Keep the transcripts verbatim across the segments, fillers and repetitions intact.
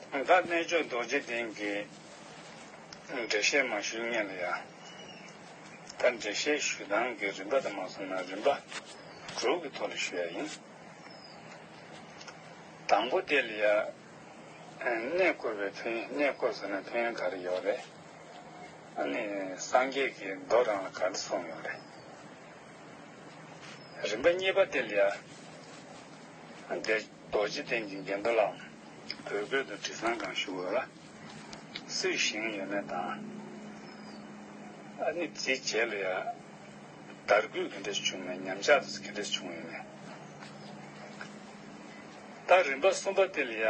ད་རྣལ་འབྱོར་རྡོ་རྗེ་གདན་གྱི་འགྲེལ་བཤད་མ་ཞུས་སྔོན་ལ་ཡང་། ད་འགྲེལ་བཤད་ཞུ་སྟངས་ཀྱི་རིམ་པ་དང་མ་སོང་ན་རིམ་པ་དྲུག་གི་ཐོག་ལ་ཞུ་ཡ་ཡིན། དང་པོ་དེ་ལ་ཡ། གནས་སྐོར་བའི་ཕན་ཡོན། གནས་སྐོར་ཟེར་ན་ཕན་ཡོན་ག་རེ་ཡོད་རེད། ཨ་ནི་སངས་རྒྱས་ཀྱིས་མདོ་རང་ལ་ག་རེ་གསུངས་ཡོད་རེད། རིམ་པ་གཉིས་པ་དེ་ལ་ཡ། འདིར་རྡོ་རྗེ་གདན་གྱི་དགེ་འདུན་ལའང་བོད་སྐད་དུ་དྲི་བསང་གང་ཞུ་དགོས་ལ། སུས་བཞེངས་ཡོད་མེད་དང་། ཨ་ནི་དེའི་རྗེས་ལ་ཡ། དར་རྒུད་ག་འདྲས་བྱུང་མེད། ཉམས་ཆག་དེ་ཚོ་ག་འདྲས་བྱུང་ཡོད་མེད། ད་རིམ་པ་གསུམ་པ་དེ་ལ་ཡ།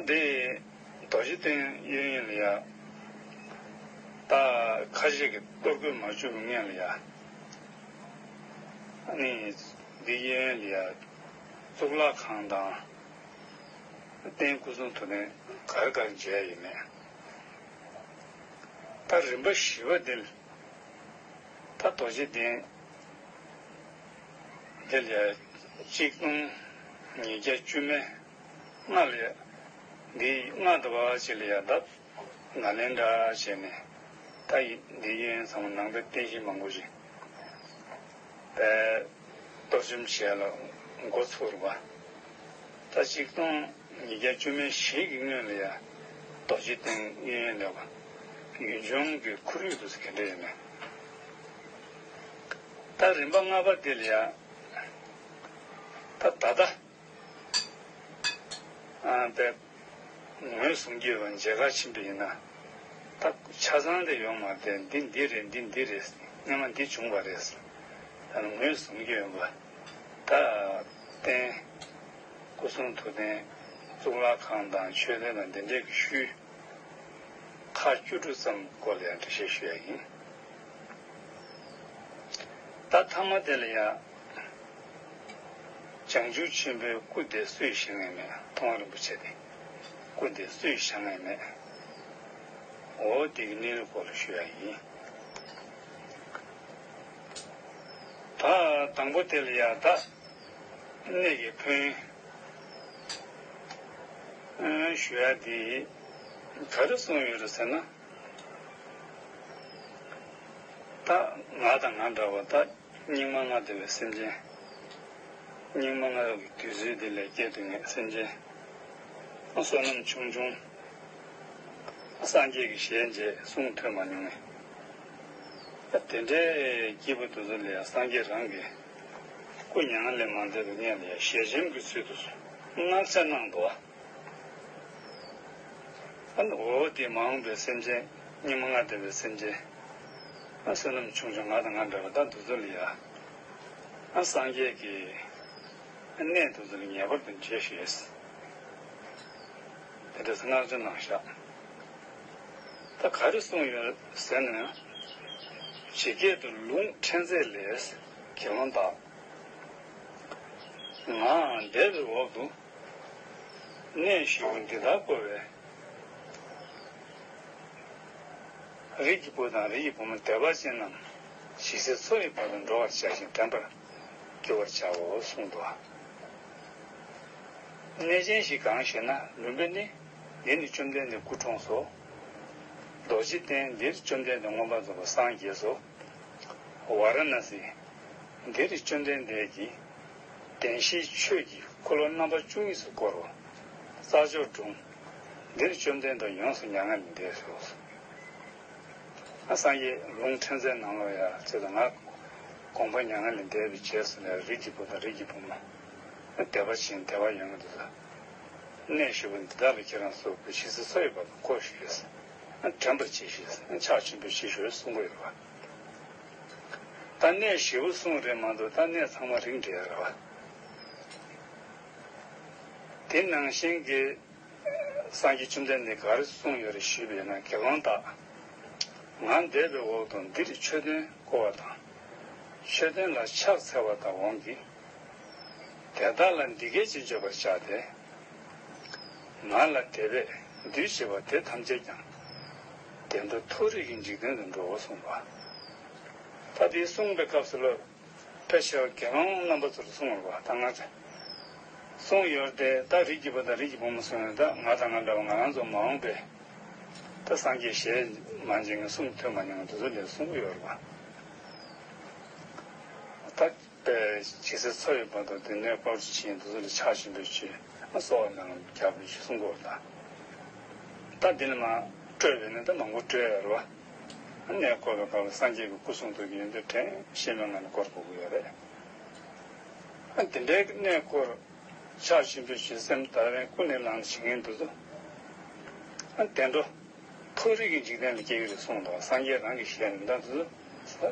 འདི་རྡོ་རྗེ་གདན་གཡས་གཡོན་ལ་ཡ། ད་ཁ་ཤས་ཀྱིས་གཏོར་རྒོལ་མ་བྱུང་བའི་སྔོན་ལ་ཡ། ཨ་ནི་འདི་གཡས་གཡོན་ལ་ཡ། གཙུག་ལག་ཁང་དང་། རྟེན་སྐུ་གསུང་ཐུགས་རྟེན་ག་རེ་ག་རེ་མཇལ་ཡོད་མེད། ད་རིམ་པ་བཞི་པ་འདི་ལ། ད་རྡོ་རྗེ་གདན་འདི་ལ་ཡ། གཅིག་སྟོང་ཉིས་བརྒྱ་བཅུ་མེད་ལྔ་ལ་ཡ། འདི་ལྔ་འདྲ་བ་ཅིག་ལ་ཡ། ད་ནཱ་ལེནྡྲ་བྱས་ནས། ད་འདི་གཡས་གཡོན་ཚང་མ་ནང་པའི་རྟེན་གཞི་མང་པོ་ཞིག་པའི་གཏོར་བཅོམ་བྱས་ལ་འགོ་ཚུགས་རེད་པ། ད་གཅིག་སྟོང་ཉིས་བརྒྱ་བཅུ་མེད་བཞི་གི་སྔོན་ལ་ཡ། རྡོ་རྗེ་གདན་གཡས་གཡོན་ལ་ཡ། ཡུལ་ལྗོངས་ཀྱི་ཁོར་ཡུག་དེ་ཚོ་ག་འདྲ་ཡོད་མེད། ད་རིམ་པ་ལྔ་པ་དེ་ལ་ཡ། ད་ད་ལྟ། ཨ་པའི་ངོས་བཟུང་རྒྱུ་ཡོད་པ་མཇལ་ཁ་ཕྱིན་པ་ཡིན་ན། ད་ཆ་ཚང་དེ་ཡོད་མ་རེད། འདི་འདི་རེད། འདི་འདི་རེད། སྔོན་མ་འདི་བྱུང་བ་རེད། ད་ངོས་བཟུང་རྒྱུ་ཡོད་པ། ད་རྟེན་སྐུ་གསུང་ཐུགས་རྟེན། གཙུག་ལག་ཁང་དང་མཆོད་རྟེན་དང་འདི་འདྲའི་གི་ཤུལ། ཁག་བཅུ་དྲུག་ཙམ་སྐོར་ལ་ཡང་འགྲེལ་བཤད་ཞུ་ཡ་ཡིན། ད་ཐ་མ་དེ་ལ་ཡང་། བྱང་ཆུབ་ཆེན་པོའི་སྐུ་དེ་སུས་བཞེངས་ཡོད་མེད། ཐུབ་དབང་རིན་པོ་ཆེ་དེ། སྐུ་དེ་སུས་བཞེངས་ཡོད་མེད། འོ་དེ་གི་གནས་ལུགས་སྐོར་ལ་ཞུ་ཡ་ཡིན། ད་དང་པོ་དེ་ལ་ཡང་ད་གནས་ཀྱི་ཕན་ཡོན་ཞུ་ཡ་དེ་ག་རེ་གསུངས་ཡོད་རེད་ཟེར་ན། ད་ང་དང་ང་འདྲ་བ་ད་སྙིགས་མ་ལྔ་བདེ་བའི་སེམས་ཅན། སྙིགས་མ་ལྔ་ཡོད་ཀྱི་དུས་ཚོད་འདི་ལ་སྐྱེས་དུས་ངེས་སེམས་ཅན། བསོད་ནམས་ཆུང་ཆུང་། སངས་རྒྱས་ཀྱི་ཞལ་མཇལ་གསུང་ཐོས་མ་མྱོང་ངས། ད་དེ་འདྲའི་སྐྱེས་བུ་དེ་ཚོ་ལ་ཡང་སངས་རྒྱས་རང་གི་སྐུ་མྱ་ངན་ལས་མ་འདས་པའི་སྔོན་ལ་ཡང་ཞལ་ཆེམས་ཀྱི་ཚུལ་དུ་སྔགས་ཆ་གནང་འདུག་བ། ཨ་ནི་འོ་དེ་མ་འོངས་པའི་སེམས་ཅན། སྙིགས་མ་ལྔ་བདེ་བའི་སེམས་ཅན། ཨ་བསོད་ནམས་ཆུང་ཆུང་ང་དང་ང་འདྲ་བ་ད་འདི་ཚོ་ལ་ཡ། ཨ་སངས་རྒྱས་ཀྱི་གནས་འདི་ཚོ་ལ་ངེས་པར་དུ་མཇལ་ཞེས། དེ་འདྲ་སྔགས་བརྗོད་གནང་བཞག་ད་ག་རེ་གསུངས་ཡོད་ཟེར་ན། ཇི་སྐད་དུ་ལུང་ཕྲན་ཚེགས་ལས་དགེ་སློང་དག་ང་འདས་པའི་འོག་ཏུ། གནས་བཞི་པོ་འདི་དག་བསྐོར་བའི། རིགས་ཀྱི་བུ་དང་རིགས་ཀྱི་བུ་མོ་དད་པ་ཅན་རྣམས་ཇི་སྲིད་འཚོ་ཡི་བར་དུ་འགྲོ་བར་བྱ་ཞིང་དྲན་པར་བགྱི་བར་བྱའོ་གསུངས་འདུག་གནས་ཆེན་ཞིག་གང་ཞེ་ན། ལུམ་བི་ནི། འདི་ནི་བཅོམ་ལྡན་འདས་སྐུ་འཁྲུངས་སོ། རྡོ་རྗེ་གདན། འདིར་བཅོམ་ལྡན་འདས་མངོན་པར་རྫོགས་པར་སངས་རྒྱས་སོ། ཝཱ་ར་ཎ་སི། འདིར་བཅོམ་ལྡན་འདས་ཀྱིས་བདེན་བཞིའི་ཆོས་ཀྱི་འཁོར་ལོ་རྣམ་པ་བཅུ་གཉིས་སུ་བསྐོར་རོ། རྩྭ་མཆོག་གྲོང་། འདིར་བཅོམ་ལྡན་འདས་ཡོངས་སུ་མྱ་ངན་ལས་འདས་སོ། ཨ་སངས་རྒྱས་ལུང་ཕྲན་ཚེགས་ནང་ལ་ཡ་ཚེ་དང་ང་དགོངས་པ་མྱ་ངན་ལས་འདས་པའི་རྗེས་སུ་ནས་རིགས་ཀྱི་བུ་དང་རིགས་ཀྱི་བུ་མོ། དད་པ་ཆེན་དད་པ་ཡོད་མཁན་དེ་ཚོ། གནས་བཞི་པོ་འདི་དག་ལ་ཁྱེད་རང་ཚོ་གི་ཇི་སྲིད་འཚོ་ཡི་བར་དུ་བསྐོར་ཞུ་ཡས། དྲན་པར་བྱེད་ཞུ་ཡས། ཕྱག་ཆེན་པོས་བཞེས་ཞུ་ཡས་གསུང་གི་ཡོད་པ། ད་གནས་བཞི་པོ་གསུངས་རེད་མ་གཏོགས་ད་གནས་ཚང་མ་རིགས་འགྲེ་ཡ་རེད་བ། དེ་ནང་བཞིན་གྱི། སངས་རྒྱས་བཅོམ་ལྡན་འདས་ག་རེ་གསུངས་ཡོད་རེད་ཞུས་པ་ཡིན་ན། དགེ་སློང་དག་ང་འདས་པའི་འོག་ཏུ་འདིར་མཆོད་རྟེན་བསྐོར་བ་དང་། མཆོད་རྟེན་ལ་ཕྱག་འཚལ་བ་དག་འོང་གི། དེ་དག་ལ་འདི་སྐད་ཅེས་བརྗོད་པར་བྱ་སྟེ། ང་ལ་དད་པས་འདུས་བྱས་པ་དེ་ཐམས་ཅད་ཀྱང་བདེ་འགྲོ་མཐོ་རིས་ཀྱི་འཇིག་རྟེན་དུ་འགྲོ་གསུངས་པ། ད་དེ་གསུངས་པའི་སྐབས་སུ་ལ། ཕལ་ཆེ་བ་དགེ་སློང་རྣམ་པ་ཚོར་གསུངས་པ་ད་ང་ཚོས་ གསུངས་ཡོད་དེ། ད་རིགས་ཀྱི་བུ་དང་རིགས་ཀྱི་བུ་མོ་གསུངས་ཡོད། ད་ང་དང་ང་འདྲ་བ་ང་རང་ཚོ་མ་འོངས་པའི་ད་སངས་རྒྱས་ཞལ་མ་མཇལ་མཁན་གསུང་ཐོས་མ་མྱོང་མཁན་དེ་ཚོ་ལ་གསུང་གི་ཡོད་རེད་པ། ད་པས་ཇི་སྲིད་འཚོ་ཡི་བར་དུ་དེ་ནས་དཀོར་ཆེན་དེ་ཚོ་ལ་ཕྱག་ཆེན་པོས་མཆོད། གསོལ་བ་རྣམས་རྒྱབ་པའི་ཞུ་གསུང་གོ་ལ། ད་འདི་ལ་མ་སྤྲོས་པས་ན་ད་མང་པོ་སྤྲོས་ཡོད་རེད་པ། གནས་བསྐོར་བའི་སྐབས་ལ་སངས་རྒྱས་ཀྱི་སྐུ་གསུང་ཐུགས་ཀྱི་ཡོན་ཏན་དྲན་ཤེས་པའི་ངང་ནས་བསྐོར་དགོས་ཀྱི་ཡོད་རེད། ཨ་དེ་འདྲའི་གནས་བསྐོར་ཕྱག་ཆེན་པོའི་ཆུ་སེམས་དལ་བའི་ཀུན་ནས་བསླངས་བྱེད་མཁན་དེ་ཚོ། ཨ་བདེ་འགྲོ་མཐོ་རིས་ཀྱི་འཇིག་རྟེན་ལ་སྐྱེ་གི་རེད་གསུངས་འདུག་སངས་རྒྱས་རང་གི་ཞལ་ནས་ད་དེ་ཚོ་དེ་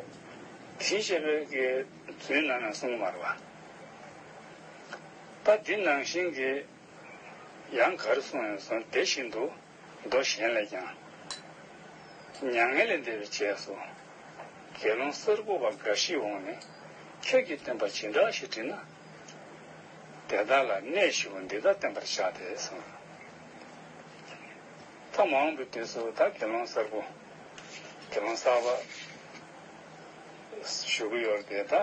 བྱས་པའི་གི་རྫུན་ནང་ནས་གསུངས་མ་རེད་པ། ད་དེ་ནང་བཞིན་གྱི་ཡང་ག་རེ་གསུངས་ཡོད་ཟེར་ན། དེ་བཞིན་དུ་མདོ་གཞན་ལས་ཀྱང་། མྱ་ངན་ལས་འདས་པའི་རྗེས་སུ། དགེ་སློང་གསར་བུ་བ་འགའ་ཞིག་འོངས་ནས། ཁྱོད་ཀྱིས་བསྟན་པ་ཇི་འདྲ་ཞིག་བྲིས་ན། དེ་དག་ལ་གནས་བཞི་པོ་འདི་དག་བསྟན་པར་བྱ་སྟེ་གསུངས། ད་མ་འོངས་པའི་དུས་སུ་ད་དགེ་སློང་གསར་བུ། དགེ་སློང་གསར་པ་ཞུ་གི་ཡོད་རེད་དེ། ད་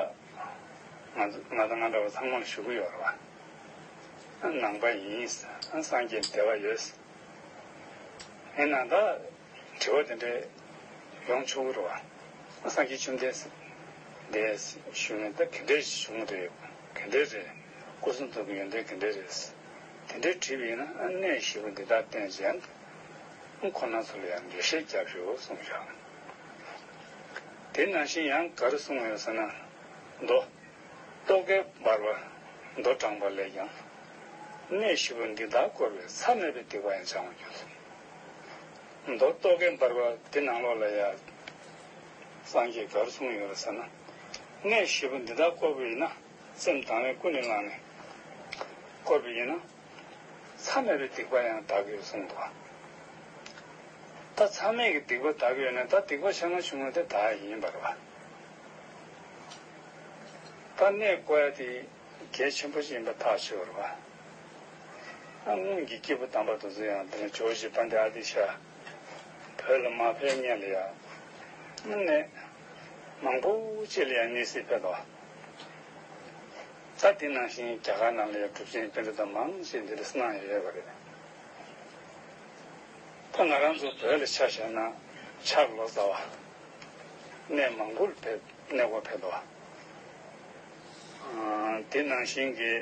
ང་ང་དང་ང་འདྲ་བ་ཚང་མ་ལ་ཞུ་གི་ཡོད་རེད་པ། ནང་པ་ཡིན། སངས་རྒྱས་བདེ་བ་ཡོད། ཡིན་ན་ད་དྲི་བ་དེ་འདྲས་ཡོང་ཆོག་གི་རེད་པ། སངས་རྒྱས་བཅོམ་ལྡན་འདས་ཞུས་ནས་ད་ག་འདྲས་བྱུང་རེད། ག་འདྲས་རེད། སྐུ་གསུང་ཐུགས་ཀྱི་ཡོན་ཏན་ག་འདྲས་རེད། དེ་འདྲས་དྲིས་པ་ཡིན་ན། ཨ་གནས་བཞི་པོ་འདི་དག་བསྟན་བྱས། ཁོང་རྣམ་ཚོ་ལ་ཡང་འགྲེལ་བཤད་རྒྱབ་ཤོག་གསུངས་བཞག། དེ་ནང་བཞིན་ཡང་ག་རེ་གསུངས་ཡོད་ཟེར་ན། མདོ། རྟོག་གེ་འབར་བ་མདོ་དྲངས་པ་ལས་ཀྱང་། གནས་བཞི་པོ་འདི་དག་བསྐོར་བས་མཚམས་མེད་པའི་སྡིག་པ་ཡང་བྱང་བར་འགྱུར། མདོ་རྟོག་གེ་འབར་བ་འདི་ནང་ལོགས་ལ་ཡང་སངས་རྒྱས་ག་རེ་གསུངས་ཡོད་རེད་ཟེར་ན། གནས་བཞི་པོ་འདི་དག་བསྐོར་བ་ཡིན་ན། སེམས་དང་བའི་ཀུན་ནས་བསླངས་ནས་བསྐོར་བ་ཡིན་ན། མཚམས་མེད་པའི་སྡིག་པ་ཡང་དག་གི་གསུངས་འདུག་ད་མཚམས་མེད་ཀྱི་སྡིག་པ་དག་གི་ཡོད་ན། ད་སྡིག་པ་ཆ་ཚང་བྱུང་བ་དེ་དག་ཡིན་པ་རེད་པ། ད་གནས་བསྐོར་ཡ་དེ་གལ་ཆེན་པོ་ཞིག་ཡིན་པ་ཐག་ཆོད་རེད་པ། ཨ་སྔོན་གྱི་སྐྱེས་བུ་དམ་པ་དེ་ཚོ་ཡང་དེ་ནས་ཇོ་བོ་རྗེ་དཔལ་ལྡན་ཨ་ཏི་ཤ། བོད་ལ་མ་ཕེབས་སྔོན་ལ་ཡང་། ཨ་ནི་མང་པོ་ཅིག་ལ་ཡང་གནས་གཟིགས་ཕེབས་འདུག་ད་དེ་ནང་བཞིན་རྒྱ་གར་ནང་ལ་ཡང་གྲུབ་ཆེན་པཎྜི་ཏ་མང་ཞིག་འདི་འདྲ་གནང་ཡོད་པ་རེད། ད་ང་རང་ཚོ་བོད་ལ་ཆ་བཞག་ན་ཕྱག་ལོ་ཙཱ་བ་གནས་མང་པོ་ལ་ཕེབས། གནས་སྐོར་ཕེབས་འདུག་ཨ་དེ་ནང་བཞིན་གྱི་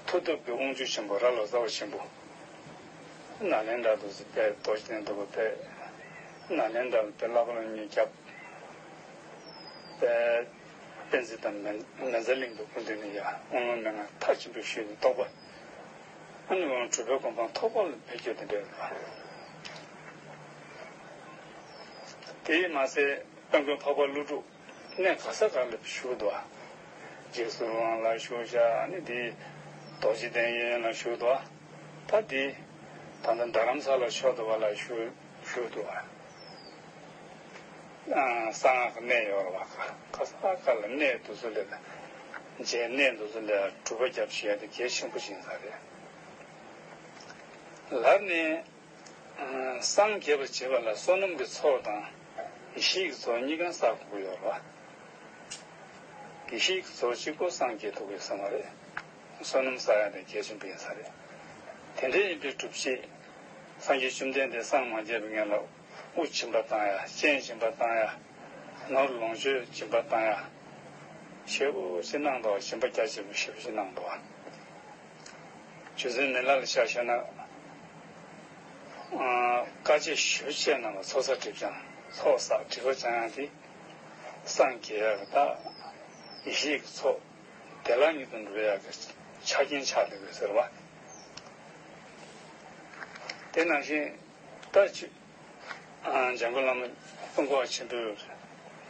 མཐུ་སྟོབས་ཀྱི་དབང་ཕྱུག་ཆེན་པོ་རྭ་ལོ་ཙཱ་བ་ཆེན་པོ། ནཱ་ལེནྡྲ་དུ་དཔེ་རྡོ་རྗེ་གདན་དུ་དཔེ། ནཱ་ལེནྡྲ་ལ་དཔེ་བསླབ་པ་ལ་ཉེ་རྒྱབ། དཔེ་དཔེ་མཛོད་དང་མན་མན་ཛ་གླིང་དུ་སྐུ་མདུན་ནས་ཡ་དབང་ལུང་མན་ངག་མཐའ་ཆེན་པོ་ཞུས་ནས་རྟོགས་པ། ཨ་ནི་འོང་གྲུབ་པའི་གོ་འཕང་ཐོབ་པ་ལ་ཕེབས་རྒྱུ་དེ་འདྲ་རེད། དེས་མ་ཟད་དཔལ་མགོན་འཕགས་པ་ཀླུ་སྒྲུབ་གནས་ག་ས་ག་ལ་བཞུགས་འདུག་འཇིགས་སུ་རུང་བ་ལ་བཞུགས་བཞག་ཨ་ནི་དེ་རྡོ་རྗེ་གདན་གཡས་གཡོན་ལ་བཞུགས་འདུག་ད་དེ་ད་ལྟ་རྡ་རམ་ས་ལ་ཕྱོགས་འདུག་པ་ལ་བཞུགས་བཞུགས་འདུག་གསང་སྔགས་ཀྱི་གནས་ཡོད་རེད་པ། ག་ས་ག་ལ་གནས་འདུག་ཚུལ་ལས། མཇལ་གནས་འདུག་ཚུལ་ལས་སྒྲུབ་པ་རྒྱབ་བྱས་ཏེ་གལ་ཆེན་པོ་ཞིག་ཡིན་ས་རེད། ལར་ནས་སངས་རྒྱས་པར་བྱེད་པ་ལ་བསོད་ནམས་ཀྱི་ཚོགས་དང་ཡེ་ཤེས་ཀྱི་ཚོགས་གཉིས་ཀ་བསགས་དགོས་ཀྱི་ཡོད་རེད་པ། ཡེ་ཤེས་ཀྱི་ཚོགས་གཅིག་པོ་སངས་རྒྱས་ཐུབ་ཀྱི་ཡོད་ས་མ་རེད། བསོད་ནམས་བསགས་ཡ་དེ་གལ་ཆེན་པོ་ཡིན་ས་རེད། དེ་འདྲ་ཡིན་པའི་སྒྲུབ་བྱེད། སངས་རྒྱས་བཅོམ་ལྡན་འདས་སངས་མ་རྒྱས་པའི་སྔོན་ལ་དབུ་སྦྱིན་པ་བཏང་ཡ། སྤྱན་སྦྱིན་པ་བཏང་ཡ། ནོར་ལོངས་སྤྱོད་སྦྱིན་པ་བཏང་ཡ། ཞེ་པོ་ཅིག་གནང་འདུག་སྦྱིན་པ་རྒྱ་ཆེན་པོ་ཞེ་པོ་ཅིག་གནང་འདུག་རྗེ་བཙུན་མི་ལ་ལ་ཆ་བཞག་ན། ཨ་དཀའ་སྤྱད་ཞེ་པོ་ཅིག་གནང་བ། ཚོགས་བསགས་སྒྲིབ་སྦྱང་། ཚོགས་བསགས་སྒྲིབ་པ་སྦྱང་ཡ་དེ། སངས་རྒྱས་ཡག་གི་ད་ཡེ་ཤེས་ཀྱི་ཚོགས་བདེ་བླག་ཉིད་དུ་འགྲུབ་ཡག་གི་ཆ་རྐྱེན་ཆགས་བསྡད་དགོས་ཟེར་བ། དེ་ནང་བཞིན་ད་ཅི་ཨ་འཇམ་མགོན་བླ་མ་ཀུན་དགའ་ཆེན་པོས་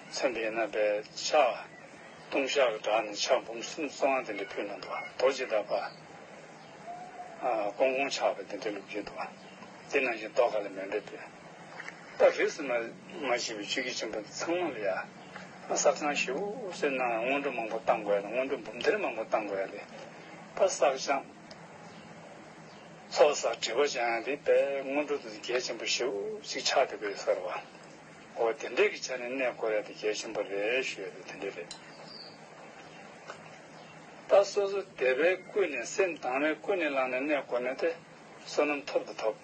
མཚོན་པ་ཡིན་ན། པའི་ཕྱག་ལྟུང་བཤགས་ཀྱི་གྲས་ནས་ཕྱག་འབུམ་གསུམ་གསུང་བ་དེ་འདྲ་ཕུལ་གནང་འདུག་རྡོ་རྗེ་བདག་པོ། ཨ་ཀོང་ཀོང་ཆགས་པའི་དེ་འདྲའི་ལོ་རྒྱུས་འདུག་དེ་ནང་བཞིན་ཏོག་ཁ་ལ་མེ་འབྲས་པུས། ད་རིས་སུ་མ་མ་ཞིག་པའི་ཆོས་བརྒྱུད་ཆེན་པོ་ཚང་མ་ལ་ཡ། ད་བསགས་སྦྱང་ཞེ་པོ་ཅིག་གནང་། སྔོན་འགྲོ་མང་པོ་བཏང་དགོས་ཡ་དང་། སྔོན་འགྲོ་འབུམ་ཐེར་མང་པོ་བཏང་དགོས་ཡ་དེ། ད་བསགས་སྦྱང་ཚོགས་བསགས་སྒྲིབ་པ་སྦྱང་ཡ་དེ་དཔེ་སྔོན་འགྲོ་དེ་གལ་ཆེན་པོ་ཞེ་པོ་ཅིག་ཆགས་བསྡད་པའི་ས་རེད་པ། འོ་དེ་འདྲའི་གི་ཆ་ནས་གནས་སྐོར་ཡ་དེ་གལ་ཆེན་པོ་རེད་ཞུ་ཡ་དེ་དེ་འདྲ་རེད། ད་ ད་སོ་སོ་དད་པས་ཀུན་ནས་སེམས་དང་བས་ཀུན་ནས་བསླངས་ནས་གནས་དགོས་ན་དེ་བསོད་ནམས་ཐོབ་ཏུ་ཐོབ།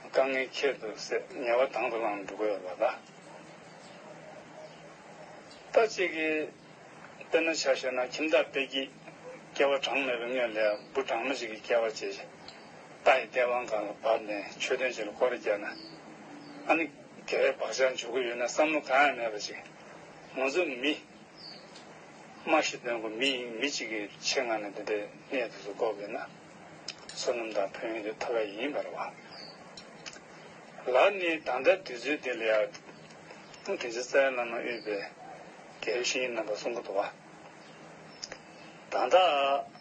དཀའ་ངལ་ཁྱད་དུ་བསད། ཉེ་བ་དང་དུ་བླངས་འགྲོ་གི་ཡོད་པ་ལ། ད་གཅིག་གིས་དཔེར་ན་ཆ་བཞག་ན་ཁྱིམ་བདག་དཔལ་སྐྱེས་སྐྱེ་བ་གྲངས་མེད་པའི་སྔོན་ལ་བུ་གྲངས་མེད་ཅིག་གི་སྐྱེ་བ་བྱས་ཤིང་། རྟ་ཡི་སྟེས་དབང་སྒང་ལ་བབས་ནས་མཆོད་རྟེན་ཅིག་ལ་སྐོར་ར་བརྒྱབ་ན། ཨ་ནི་དགེ་བའི་བག་ཆགས་འཇུག་གི་ཡོད་ན་བསམ་བློ་གང་ཡང་མེད་པ་ཅིག་ང་ཚོ་མི། སྨྲ་ཤེས་དོན་གོ་མི་ཡིན་མི་གཅིག་གི་ཆེད་མངགས་ནས་འདི་འདྲའི་གནས་དེ་ཚོ་བསྐོར་བས་ན། བསོད་ནམས་དང་ཕན་ཡོན་དེ་ཐོབ་པ་ཡིན་པར་བ། ལར་ནི་ད་ལྟ་དུས་ཚོད་འདི་ལ་ཡང་། དེ་ཚེ་རྩ་བའི་བླ་མ་དབུས་པའི་རྒྱལ་བའི་བཤེས་གཉེན་རྣམ་པ་གསུང་གི་འདུག་བ། ད་ལྟ་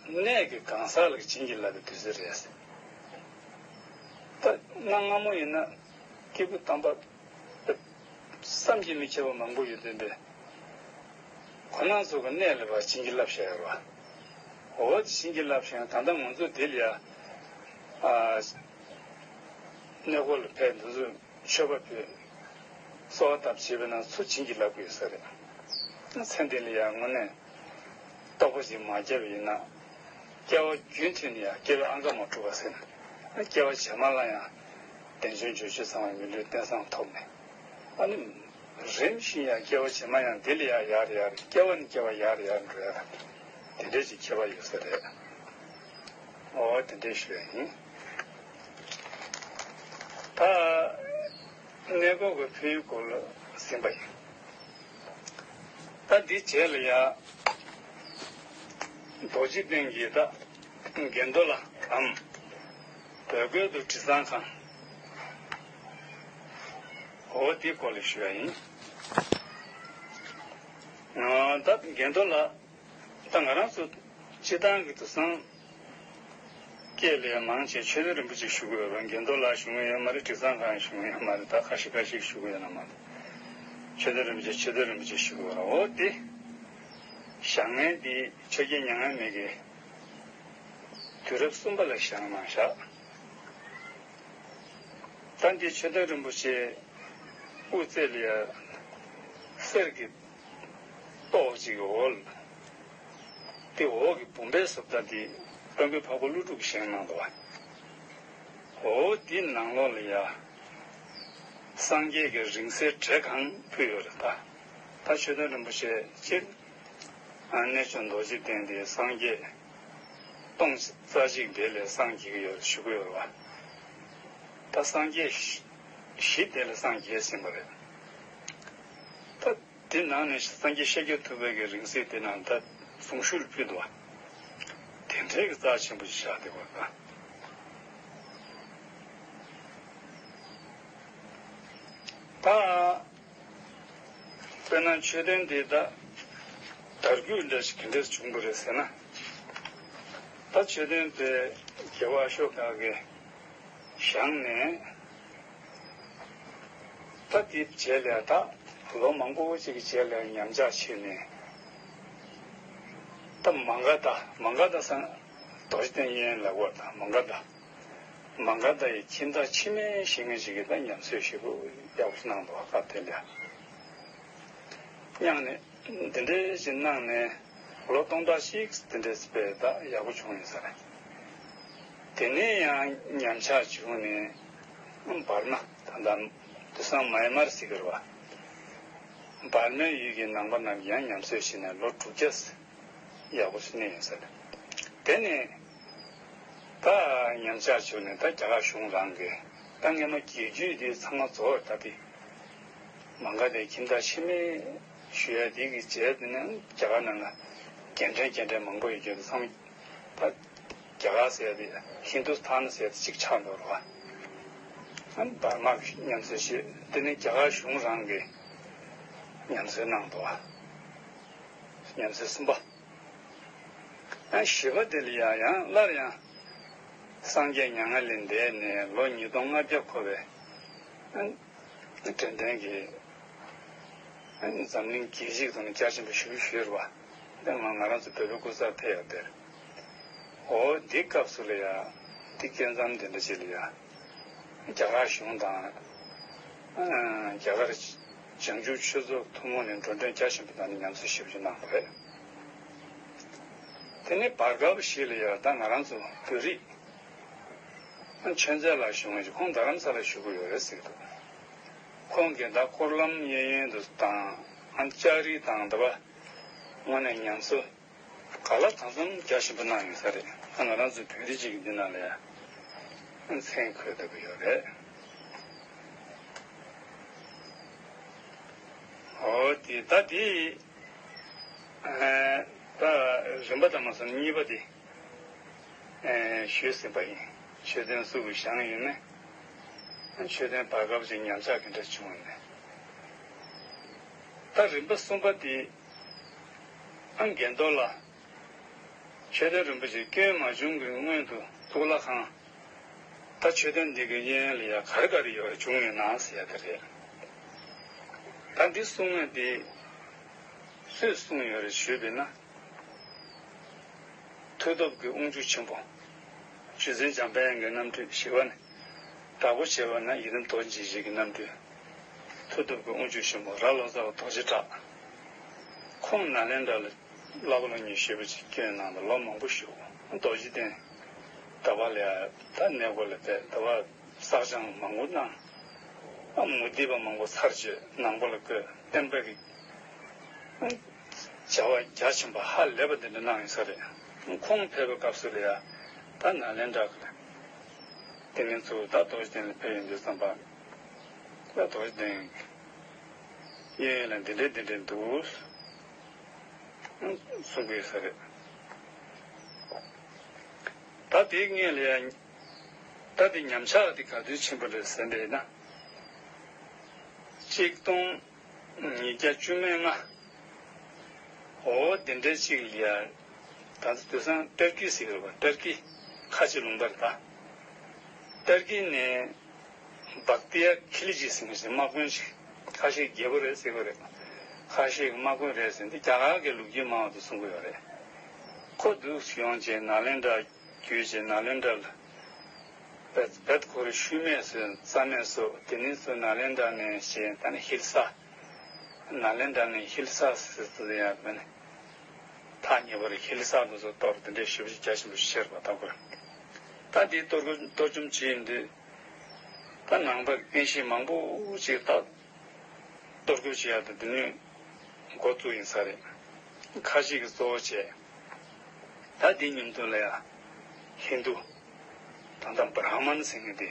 གནས་ཀྱི་གང་ཟག་ལ་བྱིན་གྱིས་བརླབས་པའི་དུས་ཚོད་རེད། ད་གནའ་སྔ་མོ་ཡིན་ན་སྐྱེས་བུ་དམ་པ། བསམ་གྱིས་མི་ཁྱབ་པ་མང་པོ་ཡོད་དེ་འདྲ། ཁོ་རང་ཚོ་གི་གནས་ལ་བ་བྱིན་གྱིས་བརླབས་བཞག་ཡོད་རེད་བ། འོ་དེ་བྱིན་གྱིས་བརླབས་བཞག་ད་ལྟ་ང་ཚོ་འདི་ལ་ཡ། ཨ། གནས་སྐོར་ལ་ཕེབས་འདི་ཚོ་མཆོད་པ་ཕུལ། གསོལ་བ་བཏབ་བྱས་པས་ན་ཚུར་བྱིན་གྱིས་བརླབས་ཀྱི་ཡོད་ས་རེད། ཚེ་འདི་ལ་ཡ་དངོས་གནས། རྟོགས་པ་ཅིག་མ་བརྒྱབ་པ་ཡིན་ན། སྐྱེ་བ་རྒྱུན་མཐུད་ནས་ཡང་སྐྱེ་བའི་ཨང་ཀ་མ་གྲུབ་པ་ཟེར་ན། སྐྱེ་བ་རྗེས་མ་ལ་ཡང་། བདེན་བརྗོད་བརྗོད་བྱེད་ཚང་བའི་མི་ལུས་རྟེན་བཟང་ཐོབ་ནས། ཨ་ནི། རིམ་བཞིན་ཡང་སྐྱེ་བ་རྗེས་མ་ཡང་འདི་ལ་ཡང་ཡར་ཡར་སྐྱེ་བ་ནས་སྐྱེ་བ་ཡར་ཡར་འགྲོ་ཡ། དེ་འདྲས་ཀྱི་ཁྱད་པར་ཡོད་ས་རེད། འོ་དེ་འདྲས་ཞུ་ཡ་ཡིན། ད། གནས་སྐོར་གྱི་ཕན་ཡོན་སྐོར་ལ་ཟིན་པ་ཡིན། ད་འདི་རྗེས་ལ་ཡ། རྡོ་རྗེ་གདན་གྱི་ད། དགེ་འདུན་ལྷ་གམ། བོད་སྐད་དུ་དྲི་གཙང་ཁང་། འོ་དེའི་སྐོར་ལ་ཞུ་ཡ་ཡིན། ད་དགེ་འདུན་ལྷ། ད་ང་རང་ཚོ་སྤྱི་བཏང་གི་དུས་སང་སྐད་ལས་མང་ཆེ་ཆོས་དོན་རིན་པོ་ཆེ་ཞུ་གི་ཡོད་པ། དགེ་འདུན་ལྷ་ཞུ་གི་ཡོད་མ་རེད། དྲི་གཙང་ཁང་ཞུ་གི་ཡོད་མ་རེད། ད་ཁ་ཤས་ཁ་ཤས་ཞུ་གི་ཡོད་ན་མ་རེད། ཆོས་དོན་རིན་པོ་ཆེ་ཆོས་དོན་རིན་པོ་ཆེ་ཞུ་གི་ཡོད་ར། འོ་དེ་བཞག་མཁན་དེ་ཆོས་རྒྱལ་མྱ་ངན་མེད་ཀྱི་དུས་རབས་གསུམ་པ་ལ་བཞེངས་གནང་བཞག་ད་འདི་ཆོས་དོན་རིན་པོ་ཆེ་དབུ་རྩེ་ལ་ཡ་གསེར་གྱི་ཏོག་ཅིག་གི་འོག་ལ། དེ་འོག་གི་བུམ་པའི་བཟོ་ལྟ་དེ་དཔལ་མགོན་འཕགས་པ་ཀླུ་སྒྲུབ་ཀྱིས་བཞེངས་གནང་འདུག་བ། འོ་དེ་ནང་ལོགས་ལ་ཡ། སངས་རྒྱས་ཀྱི་རིང་བསྲེལ་བྲེ་གང་ཕུལ་ཡོད་རེད་ད། ད་ཆོས་དོན་རིན་པོ་ཆེ་སྤྱིར། གནས་མཆོག་རྡོ་རྗེ་གདན་དེ་སངས་རྒྱས། སྟོང་རྩ་གཅིག་དེ་ལས་སངས་རྒྱས་ཀྱི་ཡོད་རེད་ཞུ་གི་ཡོད་རེད་བ། ད་སངས་རྒྱས་བཞི་དེ་ལས་སངས་རྒྱས་ཟིན་པ་རེད། ད། དེ་ནང་ནས་སངས་རྒྱས་ཤཱཀྱ་ཐུབ་པའི་གི་རིང་བསྲེལ་དེ་ནང་ད་གཟུངས་གཞུག་ལ་ཕུལ་འདུག་བ། དེ་འདྲའི་གི་རྩ་ཆེན་པོ་ཞིག་བཞག་བསྡད་པ་དང་། ད། དཔེར་ན་མཆོད་རྟེན་དེ་ད་དར་རྒུད་འདྲ་ཞིག་ག་འདྲས་བྱུང་བ་རེད་ཟེར་ན། ད་མཆོད་རྟེན་དེ་རྒྱལ་བ་ཨ་ཤོ་ཀ་གིས་བཞེངས་ནས། ད་དེའི་རྗེས་ལ་ད་ལོ་མང་པོ་ཅིག་གི་རྗེས་ལ་ཉམས་ཆག་ཕྱིན་ནས། ད་མ་ག་དྷ་མ་ག་དྷ་སང་རྡོ་རྗེ་གདན་གཡས་གཡོན་ལ་བར་དང་མ་ག་དྷ། མ་ག་དྷ་ཡི་ཁྱིམ་བདག་འཆི་མེད་ཞེས་མཁན་ཞིག་གིས་ད་ཉམས་གསོ་ཞེ་པོ་ཡག་པོ་གནང་འདུག་བ། སྐབས་དེ་ལ་མཉམ་ནས་འདི་འདྲའི་ཞིག་གནང་ནས་ལོ་སྟོང་ཕྲག་གཅིག་འདི་འདྲའི་དཔེ་ད་ཡག་པོ་བྱུང་ཡོད་ས་རེད། དེ་ནས་ཡང་ཉམས་ཆག་བྱུང་ནས་འབར་མ་ད་ལྟ་དེང་སང་མཱ་ཡན་མར་ཟེར་གི་རེད་བ། འབར་མའི་ཡུལ་གྱི་ནང་པ་རྣམས་ཡང་ཉམས་གསོ་བྱས་ནས་ལོ་དྲུག་བརྒྱ། ཡག་པོ་ཞིག་གནས་ཡོད་ས་རེད། དེ་ནས་ད་ཉམས་ཆག་བྱུང་ནས་ད་རྒྱ་གར་གཞུང་རང་གིས་ད་སྔས་མ་རྒྱལ་རྒྱུད་དེ་ཚང་མ་རྫོགས་ད་དེ་མ་ག་དྷའི་ཁྱིམ་བདག་འཆི་མེད་ཞུ་ཡ་དེ་གི་རྗེས་དེ་ནས་རྒྱ་གར་ནང་ལ་རྒན་གྲས་རྒན་གྲས་མང་པོ་ཡོད་རྒྱུ་དེ་ཚང་མ་ད་རྒྱ་གར་ཟེར་ཡ་དེ་ཧིན་དུ་སི་ཐན་ཟེར་ཡ་དེ་གཅིག་ཆགས་འགྲོ་རོགས། འབར་མ་གི་ཉམས་གསོ་བྱས། དེ་ནས་རྒྱ་གར་གཞུང་རང་གིས་ཉམས་གསོ་གནང་འདུག་བ། ཉམས་གསོ་གསུམ་པ། ཡང་བཞི་པ་དེ་ལ་ཡང་ཡང་སླར་ཡང་སངས་རྒྱས་མྱ་ངན་ལས་འདས་ནས་ལོ་ཉིས་སྟོང་ལྔ་བརྒྱ་འཁོར་བའི་དྲན་རྟེན་གྱི་འཛམ་གླིང་རྒྱལ་སྤྱིའི་ཐོག་ནས་རྒྱ་ཆེན་པོ་ཞེ་པོ་ཞུས་པ། དེ་ང་ང་རང་ཚོ་བོད་པའི་སྐུ་ཚབ་ཕེབས་ཡོད་དེར། འོ་འདི་སྐབས་སུ་ལ་ཡང་འདི་སྐལ་མཚམས་འདི་འདྲ་ཅིག་ལ་ཡང་རྒྱ་གར་གཞུང་དང་རྒྱ་གར་བྱང་ཆུབ་ཆོས་ཚོགས་ཐུན་མོང་ནས་འགྲོ་གྲོན་རྒྱ་ཆེན་པོ་བཏང་ནས་ཉམས་གསོ་ཞེ་པོ་ཅིག་གནང་བ་རེད། དེ་ནས་བར་སྐབས་ཤིག་ལ་ཡང་ད་ང་རང་ཚོ་བོད་རིགས་ཆོས་མཛད་ལ་བཞུགས་མཁན་ཞིག་ཁོང་རྡ་རམ་ས་ལ་བཞུགས་ཀྱི་ཡོད་རེད་ཟེར་གྱི་འདུག་ཁོང་གིས་ད་འཁོར་ལམ་གཡས་གཡོན་དུ་དང་ལྕགས་རི་དང་འདི་པ་དངོས་གནས་ཉམས་གསོ་ག་ལ་གང་འཚམ་རྒྱ་ཆེན་པོ་གནང་ཡོད་ས་རེད། ད་ང་རང་ཚོ་བོད་རིགས་ཅིག་གི་འདི་ནང་ལ་ཡང་མཚན་འཁོད་བསྡད་ཀྱི་ཡོད་རེད། འོ་དེ་ད་དེ་ད་རིམ་པ་དང་མ་སོང་གཉིས་པ་དེ་ཞུས་ཟིན་པ་ཡིན། མཆོད་རྟེན་སུ་གིས་བཞེངས་ཡོད་མེད། མཆོད་རྟེན་བར་སྐབས་ཀྱི་ཉམས་ཆག་ག་འདྲ་བྱུང་ཡོད་མེད། ད་རིམ་པ་གསུམ་པ་དེ་ཨ་རྒན་རྡོར་ལ་མཆོད་རྟེན་རིན་པོ་ཆེ་སྐྱོན་མ་བྱུང་གི་སྔོན་དུ་གཙུག་ལག་ཁང་། ད་མཆོད་རྟེན་འདི་གི་གཡས་གཡོན་ལ་ཡ་ག་རེ་ག་རེ་ཡོད་བྱུང་ཡོད་ན་ཟེར་ཡ་དེ་རེད། ད་འདི་གསུང་ངེས་འདི་སུས་གསུངས་ཡོད་རེད་ཞུས་པས་ན། མཐུ་སྟོབས་ཀྱི་དབང་ཕྱུག་ཆེན་པོ། རྗེ་བཙུན་འཇམ་དཔལ་དབྱངས་ཀྱི་རྣམ་སྤྲུལ་ཞེས་པ་ནི། དྲག་པོ་བྱས་པ་ན་ཡི་དམ་རྡོ་རྗེ་འཆང་གི་རྣམ་སྤྲུལ། མཐུ་སྟོབས་ཀྱི་དབང་ཕྱུག་ཆེན་པོ་རྭ་ལོ་ཙཱ་བ་རྡོ་རྗེ་གྲགས། ཁོང་ནཱ་ལེནྡྲ་ལ་བསླབ་པ་སློབ་གཉེར་ཞེ་པོ་ཅིག་བསྐྱོན་གནང་དང་ལོ་མང་པོ་བཞུགས། རྡོ་རྗེ་གདན། ད་བར་ལ་ཡ་ད་གནས་སྐོར་ལ་ཕེབས། ད་བར་བསགས་སྦྱང་མང་པོ་གནང་། ཨ་མུ་སྟེགས་པ་མང་པོ་ཚར་བཅད་ནང་པ་ལ་བཀོད། བསྟན་པ་གི་བྱ་བ་རྒྱ་ཆེན་པོ་ཧ་ལས་པ་འདི་འདྲ་གནང་ཡོད་ས་རེད། ཁོང་ཕེབས་པའི་སྐབས་སུ་ལ་ཡ་ད་ནཱ་ལེནྡྲ་གི་དེ་ནས་ཚུར་ད་རྡོ་རྗེ་གདན་ལ་ཕེབས་ཡོང་དུས་ཙམ་པ། ད་རྡོ་རྗེ་གདན་གཡས་གཡོན་ལ་འདི་འདྲས་འདི་འདྲས་འདུག་གསུང་གི་ཡོད་ས་རེད། ད་དེའི་སྔོན་ལ་ཡ་ད་དེ་ཉམས་ཆག་དེ་ག་དུས་ཕྱིན་པ་རེད་ཟེར་འདྲ་ཡིན་ན། གཅིག་སྟོང་ཉིས་བརྒྱ་བཅུ་མེད་ལྔ། འོ་དེ་འདྲའི་ཅིག་ལ་ཡ། ད་ཚོ་དེང་སང་ཏར་ཀི་ཟེར་གྱི་རེད་པ། ཏར་ཀི་ཁ་ཆེ་ལུང་པ་རེད་ད། ཏར་ཀི་ནས་བག་ཏི་ཡ་ཁི་ལི་ཇི་ཟེར་མཁན་ཞིག་དམག་དཔོན་ཞིག་ཁ་ཤས་རྒྱལ་པོ་རེད་ཟེར་གྱི་རེད། ཁ་ཤས་ཀྱི་དམག་དཔོན་རེད་ཟེར་འདི་རྒྱ་གར་གྱི་ལོ་རྒྱུས་སྨྲ་བ་དེ་གསུང་གི་ཡོད་རེད། ཁོ་འདུག་ཡོང་རྗེས་ནཱ་ལེནྡྲ། བརྒྱུད་བྱས་ནཱ་ལེནྡྲ་ལ། བེད་བེད་ཁོ་རེ་ཤུལ་མེད་སོ་རྩ་མེད་སོ། དེ་ནས་སུ་ནཱ་ལེནྡྲ་ནས་བྱས་ད་ནི་ཧིལ་ས། ནཱ་ལེནྡྲ་ནས་ཧིལ་ས་ཟེར་ཚུལ་ཡང་མིན། ཐག་ཉེ་བར་ཧིལ་ས་དུ་སུ་གཏོར་དེ་འདྲའི་ཞིབ་ཞིབ་རྒྱ་ཆེན་པོ་ཤེས་པ་ཐོག་གོ། ད་འདི་གཏོར་གཏོར་བཅོམ་བྱས་ཡིན་དུས། ད་ནང་པ་རྟེན་གཞི་མང་པོ་ཅིག་ད། གཏོར་རྒོལ་བྱེད་ཡག་ཏུ་འདི་ནས་འགོ་བཙུགས་ཡིན་ས་རེད། ཁ་ཤས་ཀྱིས་གཙོ་བོ་བྱས། ད་འདི་མཉམ་དུ་ལ་ཡ་ཧིན་དུ། ད་ལྟ་བྷ་ར་མན་ཟེར་མཁན་དེ།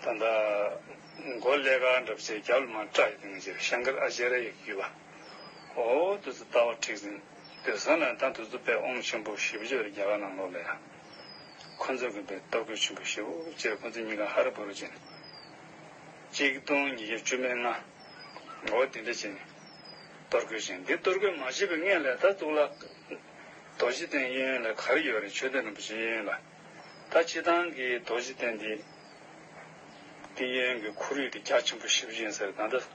ད་ལྟ་མགོ་ཀླད་ཀར་འདྲ་བྱས་རྒྱབ་ལ་མར་སྐྲ་ཡོད་མཁན་ཅིག་ཤང་ཀར་ཨ་ཅཱརྱ་ཡི་གུས་པ། འོ་དུ་ཚོ་ལྟ་བ་མཁྲེགས་ཟིན། དེང་སང་ལ་ད་དུ་ཚོ་དཔེ་དབང་ཆེན་པོ་ཞེ་པོ་ཅིག་རེད་རྒྱ་གར་ནང་ལོགས་ལ་ཡ། ཁོ་ཚོ་གི་དཔེ་གཏོར་རྒོལ་ཆེན་པོ་ཞེ་པོ་ཅིག་རེད། ཁོ་ཚོ་གཉིས་ཀ་ཧ་ར་བུ་རུ་ཅན། གཅིག་སྟོང་ཉིས་བརྒྱ་བཅུ་མེད་ལྔ། འོ་དེ་འདྲ་བྱས་ནས་གཏོར་རྒོལ་བྱས། འདི་གཏོར་རྒོལ་མ་བྱས་པའི་སྔོན་ལ་ད་གཙུག་ལག་རྡོ་རྗེ་གདན་གཡས་གཡོན་ལ་ག་རེ་ཡོད་རེད། མཆོད་རྟེན་རིན་པོ་ཆེ་གཡས་གཡོན་ལ། ད་སྤྱི་བཏང་གི་རྡོ་རྗེ་གདན་འདི། འདི་གཡས་གཡོན་གྱི་ཁོར་ཡུག་དེ་རྒྱ་ཆེན་པོ་ཞེ་པོ་ཅིག་ཡིན་ས་རེད། ད་ལྟ་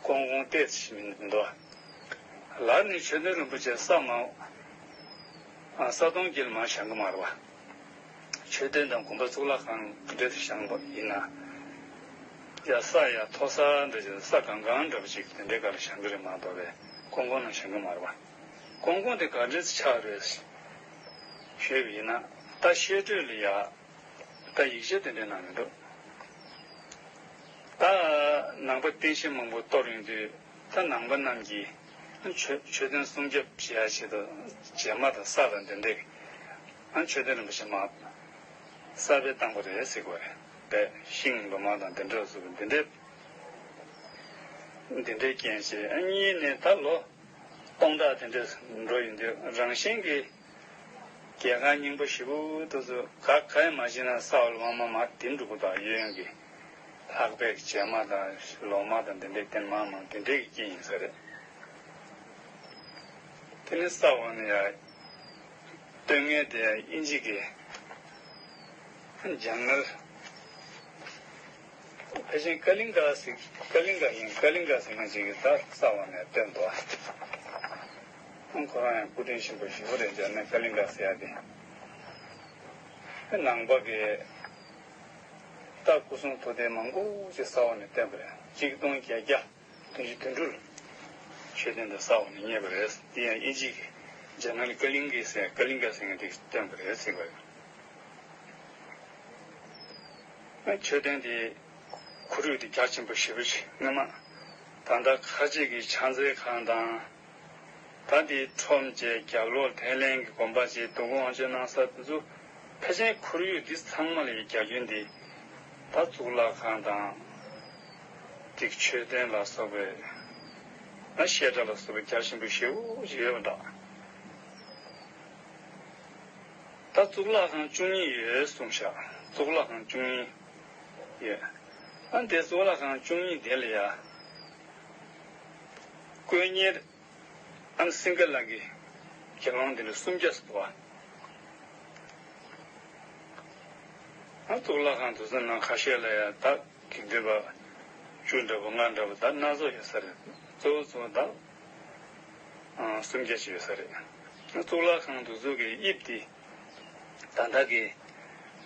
ཀོང་ཀོང་ཏེ་ཟེར་མི་འདུག་ལར་ནས་མཆོད་རྟེན་རིན་པོ་ཆེ་ས་མ། ས་དོང་དཀྱིལ་མར་བཞེངས་གི་མ་རེད་པ། མཆོད་རྟེན་དང་དགོན་པ་གཙུག་ལག་ཁང་གི་གྲས་དུ་བཞེངས་པ་ཡིན་ན། ཡ་ས་ཡ་མཐོ་ས་འདྲ་ཅིག་ས་གང་གང་འདྲ་པོ་ཅིག་དེ་འདྲའི་སྒང་ལ་བཞེངས་གི་རེད་མ་གཏོགས་པས་ཀོང་ཀོང་ནང་བཞེངས་གི་མ་རེད་པ། ཀོང་ཀོང་དེ་ག་འདྲས་ཆགས་རེད་ཞུས་པ་ཡིན་ན། ད་བཤད་སྲོལ་ལ་ཡ། ད་ཡིག་ཆ་དེ་འདྲའི་ནང་མི་འདུག་ད་ནང་པ་རྟེན་གཞི་མང་པོ་གཏོར་ཡོང་དུས། ད་ནང་པ་རྣམས་ཀྱིས་མཆོད་མཆོད་རྟེན་སྲུང་སྐྱོབ་བྱེད་ཡ་ཆེད་དུ་བྱེ་མ་དང་ས་དང་དེ་འདྲས་ཀྱི་མཆོད་རྟེན་རིན་པོ་ཆེ་མར་གསར་པ་བཏང་པ་རེད་ཟེར་གྱི་ཡོད་རེད། དཔེ་ཤིང་ལོ་མ་དང་དེ་འདྲ་བཟོས་པ་འདི་འདྲས་འདི་འདྲའི་རྐྱེན་བྱས། ཨ་གཉིས་ནས་ད་ལོ་སྟོང་ཕྲག་དེ་འདྲས་འགྲོ་ཡོང་དུས་རང་བཞིན་གྱིས། རྒྱལ་ཁང་རྙིང་པ་ཞེ་པོ་དེ་ཚོ་ག་ག་ཡང་མ་བྱས་ན་ས་འོག་ལ་མར་མར་མར་ལྡིང་འགྲོ་གི་འདུག་གཡས་གཡོན་གྱི་ལྷག་པའི་བྱེ་མ་དང་ལོ་མ་དང་དེ་འདྲའི་རྟེན་མང་མང་དེ་འདྲའི་གི་རྐྱེན་ཡིན་ས་རེད། དེ་ནི་ས་འོག་ནས་ཡ་སྟོན་མཁན་དེ་ཡ་དབྱིན་ཇི་གི་ཇ་ནལ། ཕལ་ཆེར་ཀ་ལིང་ག་ཟེར། ཀ་ལིང་ག་ཡིན། ཀ་ལིང་ག་ཟེར་མཁན་ཅིག་གིས་ད་ས་འོག་ནས་བཏོན་འདུག་ཁོ་རང་ཡང་སྐུ་དྲིན་ཆེན་པོ་ཞེ་པོ་རེད། ཇ་ནལ་ཀ་ལིང་ག་ཟེར་ཡ་དེ། ནང་པ་གི་ད་སྐུ་གསུང་ཐུགས་རྟེན་མང་པོ་ཞིག་ས་འོག་ནས་བཏོན་པ་རེད། གཅིག་སྟོང་བརྒྱད་བརྒྱ་བདུན་ཅུ་དོན་དྲུག་ལ་མཆོད་རྟེན་དེ་ས་འོག་ནས་རྙེད་པ་རེད། དེ་ཡང་དབྱིན་ཇི་གི་ རྗེས་ནང་ལ་ཀ་ལིང་ག་ཟེར། ཀ་ལིང་ག་ཟེར་མཁན་དེ་སྟོན་པ་རེད་ཟེར་བ་རེད། མཆོད་རྟེན་དེ་ཁོར་ཡུག་དེ་རྒྱ་ཆེན་པོ་ཞེ་པོ་ཅིག་སྔོན་མ་ད་ལྟ་ཁ་ཆེ་གི་ཕྱག་འཚལ་ཁང་དང་། ད་དེའི་ཁྲོམ་བཅས་རྒྱབ་ལོགས་ཐེ་ལན་གྱི་དགོན་པ་བཅས་འདུ་སྒོ་དབང་ཆེན་གནང་ས་དེ་ཚོ་ཕལ་ཆེར་ཁོར་ཡུག་འདི་ཚང་མ་ལ་ཡི་རྒྱ་ཁྱོན་འདི་ད་གཙུག་ལག་ཁང་དང་། དེ་མཆོད་རྟེན་ལ་སོགས་པའི་ན་བཤད་གྲྭ་ལ་སོགས་པའི་རྒྱ་ཆེན་པོ་ཞེ་པོ་ཅིག་ཡོད་པ་འདྲ། ད་གཙུག་ལག་ཁང་བཅུ་གཉིས་ཡོད་གསུངས་ཤག་གཙུག་ལག་ཁང་བཅུ་གཉིས་ཡོད། ཨ་འདི་གཙུག་ལག་ཁང་བཅུ་གཉིས་དེ་ལ་ཡ། དཀོན་གཉེར་ཨ་སིང་ག་ལ་གི་དགེ་སློང་དེ་ལ་སུམ་བརྒྱ་ཙམ་འདུག་བ། ཨ་གཙུག་ལག་ཁང་དེ་ཚོ་ནང་ཁ་ཤས་ལ་ཡ་ད་དགེ་འདུན་པ་བཅུ་འདྲ་པོ་ལྔ་འདྲ་པོ་ད་སྣ་ཚོགས་ཡོད་ས་རེད། གཙོ་བོ་གཙོ་བོ་ད་ཨ་སུམ་བརྒྱ་ཅིག་ཡོད་ས་རེད། ཨ་གཙུག་ལག་ཁང་དེ་ཚོ་གི་དབྱིབས་དེ་ད་ལྟ་གི་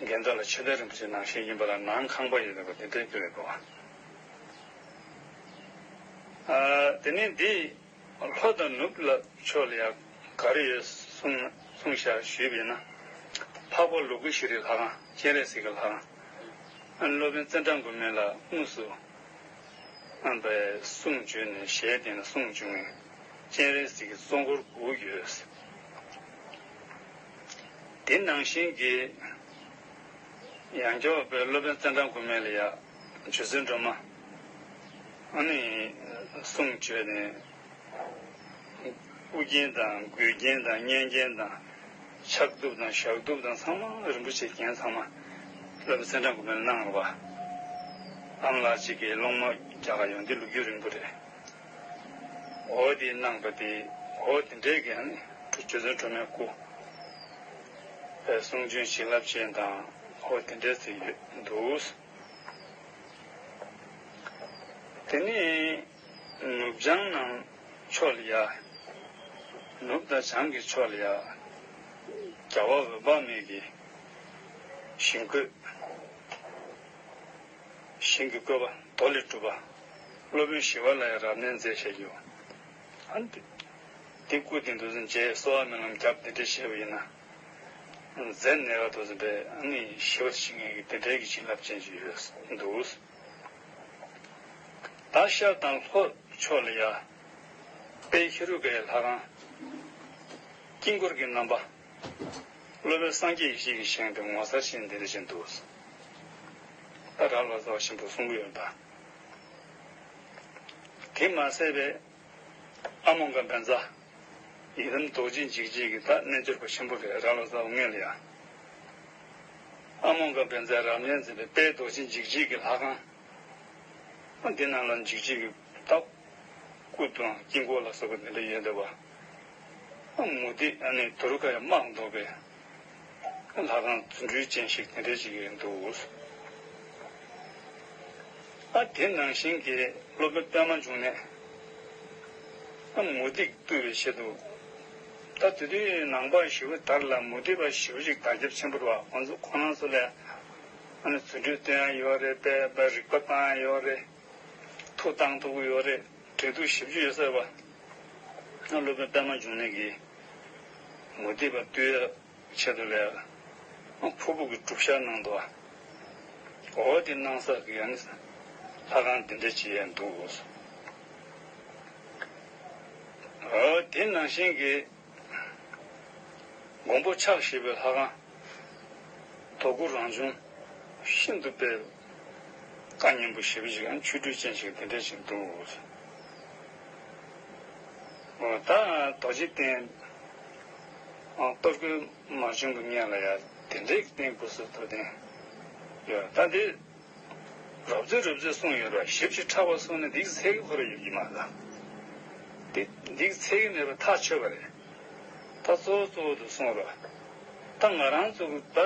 འགན་བདག་ལ་ཆོས་དར་རིན་པོ་ཆེ་ནང་བཞིན་ཡིན་པ་ལ་ནང་ཁང་པ་ཡོད་པ་དེ་འདྲའི་དེ་རེད་གོ། ཨ་དེ་ནས་འདི། ལྷོ་དང་ནུབ་ལ་ཕྱོགས་ལ་ཡང་ག་རེ་ཡོད་གསུངས་གསུངས་བཞག་ཞུས་པས་ན། འཕགས་པ་ལུ་གུ་ཤྲཱིའི་ལྷ་ཁང་སྤྱན་རས་གཟིགས་ཀྱི་ལྷ་ཁང་། ཨ་ནི་སློབ་དཔོན་ཙནྡྲ་གོ་མི་ལ་དངོས་སུ་ཨ་པའི་གསུང་བརྗོད་ནས་ཞལ་བསྟན་ནས་གསུང་བྱུང་བའི་སྤྱན་རས་གཟིགས་ཀྱི་གཙོ་འཁོར་དགུ་ཡོད། དེ་ནང་བཞིན་གྱི་ཡང་སྐྱར་བའི་སློབ་དཔོན་ཙནྡྲ་གོ་མི་ལ་ཡ་རྗེ་བཙུན་སྒྲོལ་མ་ཨ་ནི་གསུང་བརྗོད་ནས། དབུ་རྒྱན་དང་མགུལ་རྒྱན་དང་སྙན་རྒྱན་དང་ཕྱག་གདུབ་དང་ཞབས་གདུབ་དང་ཚང་མ་རིན་པོ་ཆེ་རྒྱན་ཚང་མ་སློབ་དཔོན་ཙནྡྲ་གོ་མི་ལ་གནང་རོགས་པ། ཨ་མ་ལགས་གཅིག་གིས་སློབ་མ་རྒྱག་ག་ཡོང་དུས་ལོ་རྒྱུས་རིང་པོ་རེད། འོ་དེ་གནང་པ་དེ་འོ་དེ་འདྲའི་གི་ཨ་ནི་རྗེ་བཙུན་སྒྲོལ་མའི་སྐུ་གསུང་བྱོན་བྱིན་རླབས་ཅན་དང་འོ་དེ་འདྲའི་ཚིག་ཡོད་འདུག་དེ་ནས་ནུབ་བྱང་ནང་ཕྱོགས་ལ་ཡ། ནུབ་དང་བྱང་གི་ཕྱོགས་ལ་ཡ། རྒྱལ་བ་འོད་དཔག་མེད་ཀྱི་ཞིང་བཀོད། ཞིང་གི་བཀོད་པ་རྡོ་ལས་གྲུབ་པ། སློབ་དཔོན་ཞི་བ་ལྷ་ཡི་རབ་གནས་མཛད་བཞག་ཡོད། ཨ་ནི་དེ་སྐུ་དེ་འདུག་ཟིན་རྗེས་གསོལ་བ་སྨོན་ལམ་བརྒྱབ་དེ་འདྲ་བྱས་པ་ཡིན་ན། མཛད་ནས་བ་དུ་ཟིན་པས་ཨ་ནི་ཞི་བར་བྱེད་མཁན་གྱི་དེ་འདྲའི་གི་བྱིན་རླབས་ཅན་ཞིག་ཡོད་འདུག་ད་ཤར་དང་ལྷོ་ཕྱོགས་ལ་ཡ། དཔལ་ཧེ་རུ་ཀའི་ལྷ་ཁང་། དཀྱིལ་འཁོར་གྱི་རྣམ་པ། སློབ་དཔོན་སངས་རྒྱས་ཡེ་ཤེས་ཀྱིས་བཞེངས་ཏེ་ངོ་མཚར་ཅན་འདི་འདྲ་ཅིག་འདུག་ད་ར་ལོ་ཙཱ་བ་ཆེན་པོས་གསུང་གི་ཡོད་པ། དེ་མ་ཟད་པའི་ཨ་མོ་ག་བཛྲ། ཡི་དམ་རྡོ་རྗེ་འཇིགས་བྱེད་ཀྱི་ད་རྣལ་འབྱོར་པ་ཆེན་པོ་རེད། ར་ལོ་ཙཱ་བ་སྔོན་ལ་ཡ། ཨ་མོ་ག་བཛྲ་རབ་གནས་མཛད་པའི་དཔལ་རྡོ་རྗེ་འཇིགས་བྱེད་ཀྱི་ལྷ་ཁང་། འདི་ནང་ལ་འཇིགས་བྱེད་ཀྱི་ད་སྐུ་དང་དཀྱིལ་འཁོར་ལ་སོགས་པ་འདི་འདྲ་ཡོད་འདུག་པ། མུ་ཏིག་ཨ་ནི་དུར་ཁ་ཡང་དམར་མདོག་པའི་ལྷ་ཁང་རྫུ་འཕྲུལ་ཅན་ཞིག་དེ་འདྲ་ཞིག་ཡོད་འདུག་ཨ་དེ་ནང་བཞིན་གྱི་སློབ་དཔོན་པདྨ་འབྱུང་གནས་ཨ་མུ་ཏིག་བཏུལ་བའི་ཆེད་དུ། ད་དེ་དུས་ནང་པ་ཞི་བ་དར་ལ་མུ་སྟེགས་པ་ཞི་བ་ཞིག་དར་ཁྱབ་ཆེན་པོ་རེད་པ། ཁོང་ཚོ་ཁོ་རང་ཚོ་ལ་ཨ་ནི་རྫུ་འཕྲུལ་སྟོན་ཡ་ཡོད་རེད། དཔེ་རིག་པ་བཏང་ཡ་ཡོད་རེད། མཐུ་བཏང་ཐུབ་ཀྱི་ཡོད་རེད། འབྲེལ་གཏུག་ཞེ་པོ་ཅིག་ཡོད་ས་རེད་པ། སློབ་དཔོན་པདྨ་འབྱུང་གནས་ཀྱིས་མུ་སྟེགས་པ་བཏུལ་ཡ་ཆེད་དུ་ལ་ཕུར་བུ་གི་སྒྲུབ་ཞག་གནང་འདུག་པ། འོ་དེ་གནང་ས་གི་ཡང་ལྷ་ཁང་དེ་འདྲ་ཅིག་ཡང་འདུག་འོ་དེ་ནང་བཞིན་གྱི་མགོན་པོ་ཕྱག་བཞི་པའི་ལྷ་ཁང་། དོ་ཁུར་རང་བྱུང་ཤིན་ཏུ་དཔེ་བཀའ་ཉན་པོ་ཞེ་པོ་ཞིག་ཡང་ཆོ་འཕྲུལ་ཅན་ཞིག་དེ་འདྲ་ཞིག་འདུག་འོ་ད་རྡོ་རྗེ་གདན་གཏོར་སྐུ་མ་བྱོན་པའི་སྔོན་ལ་ཡང་དེ་འདྲའི་གདན་དགུ་སོགས་ཐུབ་བསྟན་ཡོད། ད་འདི་རོབ་ཙེ་རོབ་ཙེ་གསུངས་ཡོད་ར། ཞིབ་ཅིང་ཕྲ་བ་གསུངས་ན་འདིའི་ཚད་ཀྱི་ཁོ་ར་ཡོད་ཀྱི་མ་རེད། འདི་འདིའི་ཚད་ཀྱི་མེད་པ་ཐག་ཆོད་པ་རེད། ད་གཙོ་བོ་གཙོ་བོ་དུ་གསུངས་ར། ད་ང་རང་ཚོ་གི་ད་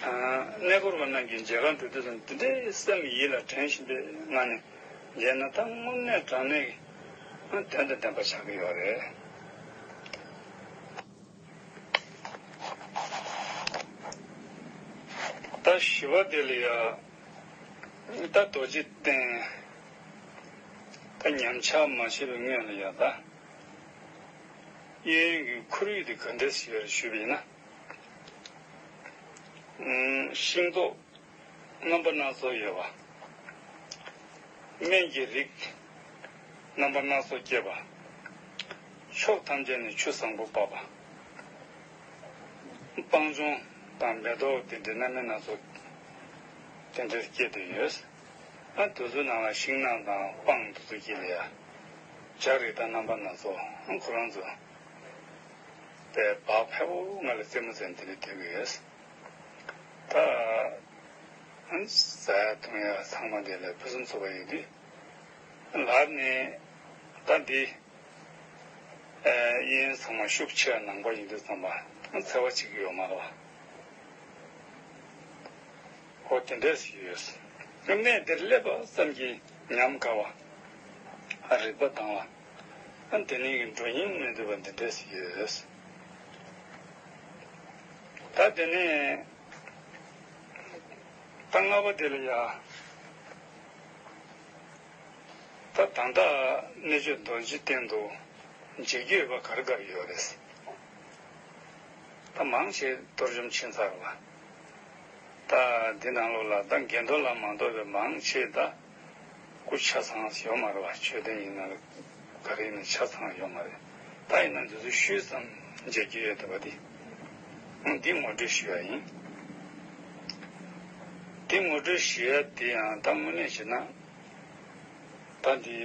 གནས་སྐོར་བ་རྣམས་ཀྱི་མཇལ་ཁ་འགྲོ་དུས་ཙམ་འདི་འདྲའི་སེམས་ཡིད་ལ་དྲན་བཞིན་པའི་ངང་ནས་མཇལ་ན་ད་དངོས་གནས་དྲང་གནས་ཀྱི་དོན་དང་ལྡན་པ་ཆགས་ཀྱི་ཡོད་རེད། ད་ཞི་བ་དེ་ལ་ཡ། ད་རྡོ་རྗེ་གདན། ད་ཉམས་ཆག་མ་བྱས་པའི་སྔོན་ལ་ཡ་ད། གཡས་གཡོན་གྱི་ཁོར་ཡུག་དེ་ག་འདྲས་ཞིག་ཡོད་རེད་ཞུས་པ་ཡིན་ན། ཤིང་ཏོག་རྣམ་པ་སྣ་ཚོགས་ཡོད་པ། སྨན་གྱི་རིགས་རྣམ་པ་སྣ་ཚོགས་སྐྱེས་པ། ཕྱོགས་ཐམས་ཅད་ནས་ཆུ་བཟང་པོ་འབབ་པ། སྤང་ལྗོངས་དང་མེ་ཏོག་དེ་འདྲའི་སྣ་མིན་སྣ་ཚོགས་དེ་འདྲ་སྐྱེས་བསྡད་ཡོད། ཨ་དེ་ཚོའི་ནང་ལ་ཤིང་ནགས་དང་སྤང་དེ་ཚོ་དཀྱིལ་ལ་ཡ། བྱ་རིགས་དང་རྣམ་པ་སྣ་ཚོགས་ཨ་ཁོ་རང་ཚོ་དེ་བག་ཕེབས་པོ་ང་ལ་རྩེད་མོ་རྩེ་ནས་དེ་འདྲ་སྡོད་ཀྱི་ཡོད། ད་ཨ་ཟ་ཡ་འཐུང་ཡ་ཚང་མ་དེ་ལ་ཕུན་སུམ་ཚོགས་པ་ཡིན་དུས་ལར་ནས་ད་འདི། གཡས་གཡོན་ཚང་མ་ཤུགས་ཆེ་བ་ནང་པ་ཡིན་དུས་ཙམ་པ་འཚེ་བ་བྱེད་ཀྱི་ཡོད་མ་རེད་པ། འོ་དེ་འདྲས་ཡོད། གནས་འདིར་སླེབས་པ་ཙམ་གྱིས་ཉམས་དགའ་བ། རིག་པ་དྭངས་བ། དེ་ནས་འགྲོ་སྙིང་མི་འདོད་པ་འདི་འདྲས་ཡོད། ད་དེ་ནས་ད་ལྔ་པ་དེ་ལ་ཡ། ད་ད་ལྟ་གནས་མཆོག་རྡོ་རྗེ་གདན་དུ་མཇལ་རྒྱུ་ཡོད་པ་ག་རེ་ག་རེ་ཡོད་རེད། ད་མང་ཆེ་གཏོར་བཅོམ་ཕྱིན་ཚར་བ། ད་འདི་ནང་ལོགས་ལ་ད་དགེ་འདུན་ལ་མ་གཏོགས་པའི་མང་ཆེ་ད་སྐུ་ཆ་ཚང་ཡོད་མ་རེད་བ། མཆོད་རྟེན་ཡིན་ན་ག་རེ་ཡིན་ན་ཆ་ཚང་ཡོད་མ་རེད། ད་ཡིན་ན་འདི་ཚོ་ཤུལ་ཙམ་མཇལ་རྒྱུ་ཡོད་བསྡད་པ་འདི། འདི་ངོ་སྤྲོད་ཞུ་ཡ་ཡིན། འདི་ངོ་སྤྲོད་ཞུ་ཡ་དེ་ཡང་ད་དངོས་གནས་བྱས་ན། ད་འདི་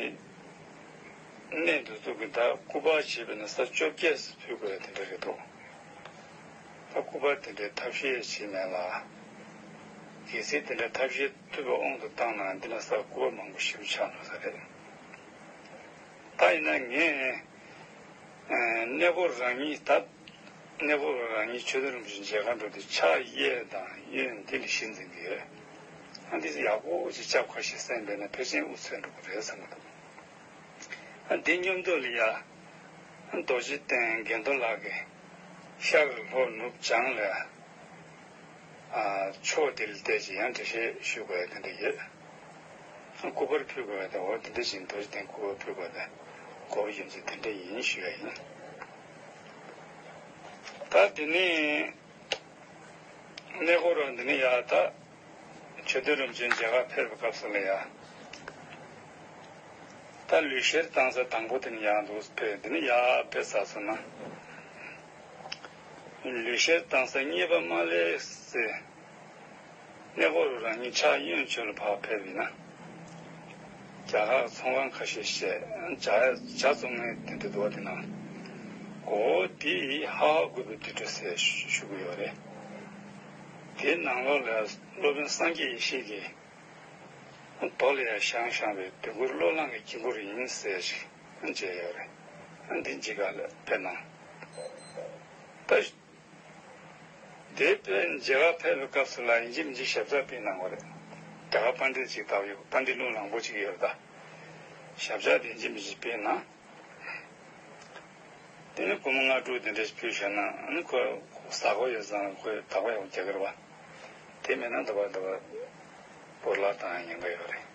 གནས་འདི་ཚོ་གི་ད་སྐུ་པར་བྱས་པ་ཡིན་ན་ས་བཅོ་བརྒྱད་ཙམ་ཕུལ་དགོས་ཡ་དེ་འདྲ་རེད་འདུག་ད་སྐུ་པར་དེ་འདྲའི་ཐབས་ཤེས་བྱས་མེད་ལ། གལ་སྲིད་དེ་འདྲའི་ཐབས་ཤེས་ཐུབ་པའི་དབང་དུ་བཏང་ན་འདི་ན་ས་སྐུ་པར་མང་པོ་ཞེ་པོ་ཆགས་འགྲོ་ས་རེད། ད་ཡིན་ན་ངས་གནས་སྐོར་རང་ཉིད་ད། གནས་སྐོར་རང་ཉིད་ཆོས་དོན་རིན་པོ་ཆེ་མཇལ་ཁ་འགྲོ་དུས་ཕྱག་གཡས་དང་གཡོན་འདི་ལ་གཞི་འཛིན་གྱི་ཡོད། ཨ་འདི་ཡག་པོ་ཅིག་སྐྱབས་ཁ་ཞིག་གསན་པས་ན་ཕལ་ཆེར་དབུ་ཚད་འགྲོ་གི་རེད་བསམ་གྱི་འདུག་ཨ་འདི་མཉམ་དུ་ལ་ཡ། རྡོ་རྗེ་གདན་དགེ་འདུན་ལགས་ཀྱི་ཤར་ལྷོ་ནུབ་བྱང་ལ་ཡ། ཕྱོགས་དེ་ལ་བལྟས་ཀྱི་ཡང་འགྲེལ་བཤད་ཞུ་དགོས་ཡ་དེ་འདྲ་ཡོད། སྐུ་པར་ཕུལ་དགོས་པ་དང་འོ་དེ་འདྲ་བཞིན་རྡོ་རྗེ་གདན་སྐུ་པར་ཕུལ་དགོས་པ་དང་གོ་བ་རྒྱུ་མཚན་དེ་འདྲ་ཡིན་ཞུ་ཡ་ཡིན། ད་དེ་ནས་གནས་སྐོར་བ་འདི་ནས་ཡར་ད་ཆོས་དོན་རིན་པོ་ཆེ་མཇལ་ཁ་ཕེབས་པའི་སྐབས་སུ་ལ་ཡ། ད་ལུས་བཤེར་བཏང་ས་དང་པོ་དེ་ནས་ཡར་འདུག་ཕེབས། དེ་ནས་ཡར་ཕེབས་ཚར་སོང་ན། ལུས་བཤེར་བཏང་ས་གཉིས་པ་མ་སླེབས་སའི། གནས་སྐོར་རང་ཉིད་ཕྱག་གཡོན་ཕྱོགས་ལ་ཕར་ཕེབས་ཡིན་ན། རྒྱ་གར་ཚོང་ཁང་ཁ་ཤས་བཤད། ཇ་ཇ་བཙོང་མཁན་དེ་འདྲ་འདུག་པ་དེ་ན། གོ་བོ་དེ་ཧ་ཧ་གོ་བའི་དུར་ཁྲོད་ཟེར་ཞུ་གི་ཡོད་རེད། དེའི་ནང་ལོགས་ལ་སློབ་དཔོན་སངས་རྒྱས་ཡེ་ཤེས་ཀྱིས། རྡོ་ལ་ཡང་བཞེངས་བཞེངས་པའི་དུས་འཁོར་བློས་བསླངས་ཀྱི་དཀྱིལ་འཁོར་ཡིན་ཟེར་ཞིག་མཇལ་ཡོད་རེད། འདི་མཇལ་ཁ་ལ་ཕེབས་གནང་། ད། དེ་དཔེ་མཇལ་ཁ་ཕེབས་པའི་སྐབས་སུ་ལ་ཡིན་གཅིག་མིན་གཅིག་ཞབས་བཀྱག་སྤྲད་གནང་བ་རེད། རྒྱ་གར་པཎྜི་ཏ་ཅིག་བཏང་ཡོད། པཎྜི་ཏ་ལུང་ལངས་པོ་ཅིག་ཡོད་རེད་ད། ཞབས་བཀྱག་དེ་ཡིན་གཅིག་མིན་གཅིག་སྤྲད་གནང་། དེ་ནས་སྒོར་མོ་ལྔ་དྲུག་དེ་འདྲ་ཞིག་ཕུལ་བཞག་ན་ཨ་ནི་ཁོ་ཟ་དགོས་ཡོད་ཙང་ཁོས་ད་ག་ཡང་རྒྱག་གི་རེད་བ། དེ་མེད་ན་ད་བར་ད་བར་སྦོ་ལོགས་བཏང་ཡ་ཉེན་ཁ་ཡོད་རེད།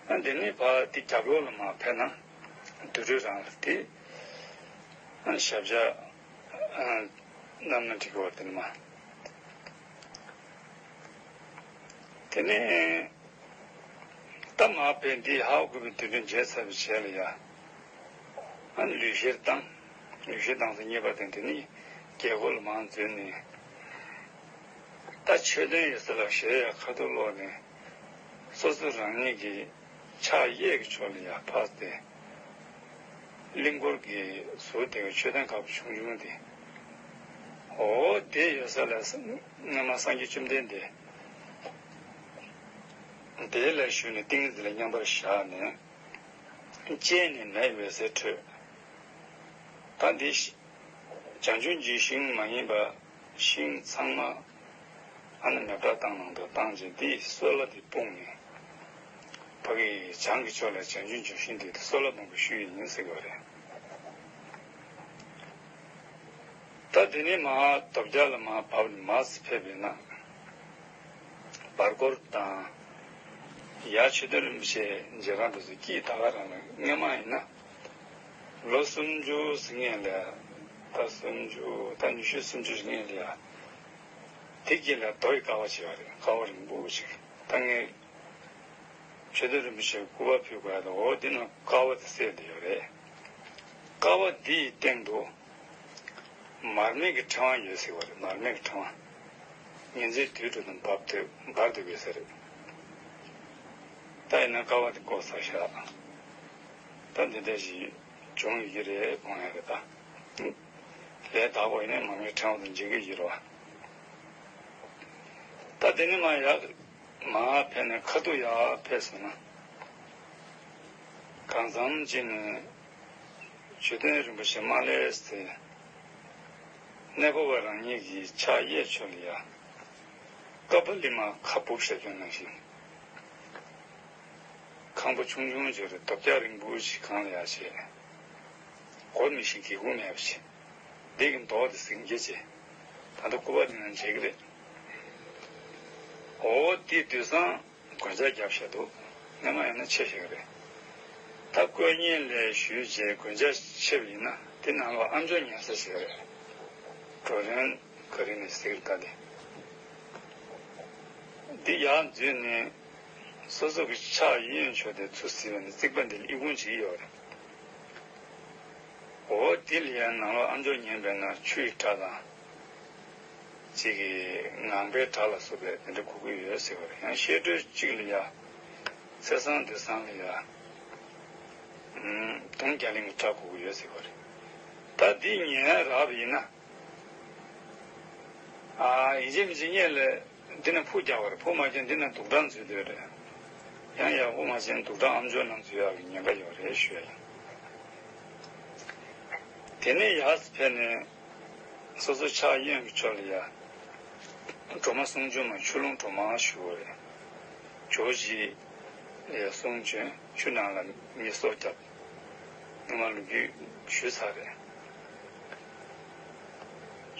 ཨ་དེ་ནས་ཕར་དེ་རྒྱབ་ལོགས་ལ་མར་ཕེབས་ན་དུར་ཁྲོད་རང་ལ་དེ་ཨ་ཞབས་བཀྱག་ཨ་བསྣམས་ན་འགྲིག་གི་རེད་དེ་ནི་མ། དེ་ནས་ད་མར་ཕེབས། འདི་ཧ་ཧ་གོ་བའི་དུར་ཁྲོད་མཇལ་ཚར་བའི་རྗེས་ལ་ཡ། ཨ་ནི་ལུས་བཤེར་བཏང་། ལུས་བཤེར་བཏང་ཚར་གཉིས་པ་དེ་འདི་ནི་རྒྱལ་སྒོ་ལ་མར་འཛུལ་ནས། ད་མཆོད་རྟེན་ཡོད་ས་ལ་ཞལ་ཡར་ཁ་ཐུག་སློག་ནས། སོ་སོ་རང་ཉིད་ཀྱི་ཕྱག་གཡས་ཀྱི་ཕྱོགས་ལ་ཡར་ཕར་བལྟས། གླིང་སྐོར་གྱི་ཟུར་དེ་གའི་མཆོད་རྟེན་ཁག་པོ་ཆུང་ཆུང་དེ། འོ་དེ་ཡོད་ས་ལ་སྔོན་མ་སངས་རྒྱས་བཅོམ་ལྡན་འདས། དེ་ལ་བཞུགས་ནས་ཏིང་ངེ་འཛིན་ལ་མཉམ་པར་བཞག་ནས། སྤྱན་ནི་མེ་འོད་ཟེར་འཕྲོས། ད་འདི་བྱང་ཆུབ་ཀྱི་ཤིང་མ་ཡིན་པ། ཤིང་ཚང་མ་ཨ་ནི་མེ་སྟག་བཏང་ནང་དུ་བཏང་རྗེས་འདིའི་སོལ་བ་འདི་སྤུངས་ནས། ཕ་གི་བྱང་གི་ཕྱོགས་ལ་བྱང་ཆུབ་ཀྱི་ཤིང་དེ་སོལ་བ་སྤུངས་པའི་ཤུལ་ཡིན་ཟེར་གྱི་རེད། ད་དེ་ནས་མར་དོམ་རྒྱག་ལ་མར་བབས་ནས་མར་ཕེབས་པས་ན། བར་སྐོར་དང་། ཡར་མཆོད་རྟེན་རིན་པོ་ཆེ་མཇལ་ཁ་འགྲོ་ཚུལ་གྱིས་ད་ག་རང་ལ་སྔོན་མ་ཡིན་ན། ལོ་སུམ་ཅུ་ཟིན་ངེས་ལ། ད་སུམ་ཅུ་ད་ཉི་ཤུ་སུམ་ཅུ་ཞིག་ཡིན་ལ་ཡ། དེ་དཀྱིལ་ལ་རྡོ་ཡི་ཀ་བ་བྱས་པ་རེད། ཀ་བ་རིང་པོ་ཞིག་ད་ངས་མཆོད་རྟེན་རིན་པོ་ཆེ་སྐུ་པར་ཕུལ་དགོས་ཡ་ད་འོ་དེ་ནང་ཀ་བ་དེ་གསལ་བསྡད་ཡོད་རེད། ཀ་བ་དེ་ཡི་སྟེང་དུ་མར་མེ་གི་ཕྲེང་བ་ཡོད་ཟེར་བ་རེད། མར་མེ་གི་ཕྲེང་བ། ཉི་ཟེར་དུས་དྲུག་དང་འབབ་སྟེ་འབར་དུ་ཡོད་ཟེར་རེད། ད་ཡིན་ན་ཀ་བ་དེ་ལྐོག་ཟ་ཤག་ད་འདི་འདྲ་ཞིག་བྱུང་ཡོད་ཀྱི་རེད་དགོངས་ཡ་རེད་ད། ལས་དག་པོ་ཡིན་ན་མར་མེ་ཕྲེང་བ་དང་འཇིག་གི་ཡོད་རེད་བ། ད་དེ་ནས་མར་ཡར་མར་ཕེབས་ནས་ཁ་ཐུག་ཡར་ཕེབས་སོང་ན། གང་འཚམ་ཅིག་ནས་མཆོད་རྟེན་རིན་པོ་ཆེ་མར་ལེབ་སྟེ། གནས་སྐོར་བ་རང་ཉིད་ཀྱི་ཕྱག་གཡས་ཕྱོགས་ལ་ཡ། ཀ་པ་ལི་མ་ཁ་སྦུབ་ཤ་གྱོན་ནང་བཞིན། ཁང་པ་ཆུང་ཆུང་ཅིག་རེད། རྡོ་བཀྱག་རིང་པོ་ཞིག་སྒང་ལ་ཡ་བྱས། སྒོ་མི་ཤིང་སྒེའུ་ཁུང་མེད་པ་ཞིག་འདི་གི་མདོག་དེ་ཟིང་སྐྱེ་ཆེ། ད་ལྟ་སྐུ་པར་འདི་ནང་མཇལ་གི་རེད། འོ་དེ་དུས་སང་གོན་ཆས་བརྒྱབ་བཞག་འདུག་སྔ་མ་ཡིན་ན་ཆེ་ཞིག་རེད། ད་དཀོན་གཉེར་ལས་ཞུས་རྗེས་གོན་ཆས་ཕྱེ་བ་ཡིན་ན་དེ་ནང་ལོགས་ཨ་མཆོག་ཉར་ས་ཞིག་རེད། གྲོ་རོན་ག་རི་ནས་ཟིག་ལྟ་དེ། འདི་ཡར་འཛུལ་ནས་སོ་སོ་གི་ཕྱག་གཡོན་ཕྱོགས་དེ་ཚུར་གཟིགས་པ་ནི་རྩིག་པ་འདི་ལ་ཨི་ཁུང་ཅིག་ཡོད་རེད། འོ་དེ་ལ་ཡང་ནང་ལོགས་ཨ་མཆོག་ཉན་པས་ན་ཆུ་ཡི་སྒྲ་དང་། གཅིག་གིས་ངང་པའི་སྒྲ་ལ་སོགས་པའི་དེ་འདྲ་གོ་གི་ཡོད་ཟེར་བ་རེད། ཡང་བཤད་སྒྲོས་གཅིག་ལ་ཡ། ཚེས་བཟང་དེ་བཟང་ལ་ཡ། ཨུམ། དུང་རྒྱ་གླིང་གི་སྒྲ་གོ་གི་ཡོད་ཟེར་བ་རེད། ད་འདི་ཉན་རག་པ་ཡིན་ན། ཨ། ཡིན་གཅིག་མིན་གཅིག་སྔོན་ལ་འདི་ན་ཕུ་རྒྱག་པ་རེད། ཕུ་མ་རྒྱག་འདི་ན་དུག་སྦྲང་འཛུལ་འདོད་རེད། ཡང་ཡག་པོ་མ་བྱས་ན་དུག་སྦྲང་ཨ་མཆོག་ནང་འཛུལ་ཡག་གི་ཉེན་ཁ་ཡོད་རེད་ཞུ་ཡ་ཡིན། དེ་ནས་ཡར་ཕེབས་ནས་སོ་སོ་ཕྱག་གཡོན་གྱི་ཕྱོགས་ལ་ཡ། སྒྲོལ་མ་གསུང་བྱོན་མ། ཆུ་ཀླུང་སྒྲོལ་མ་ཞུ་བ་རེད། ཇོ་བོ་རྗེ་ལ་ཡ་གསུང་བྱོན། ཆུ་ནང་ལ་མི་སྲོག་བསྐྱབས། སྔོན་མ་ལོ་རྒྱུས་ཞུས་ཚར་རེད།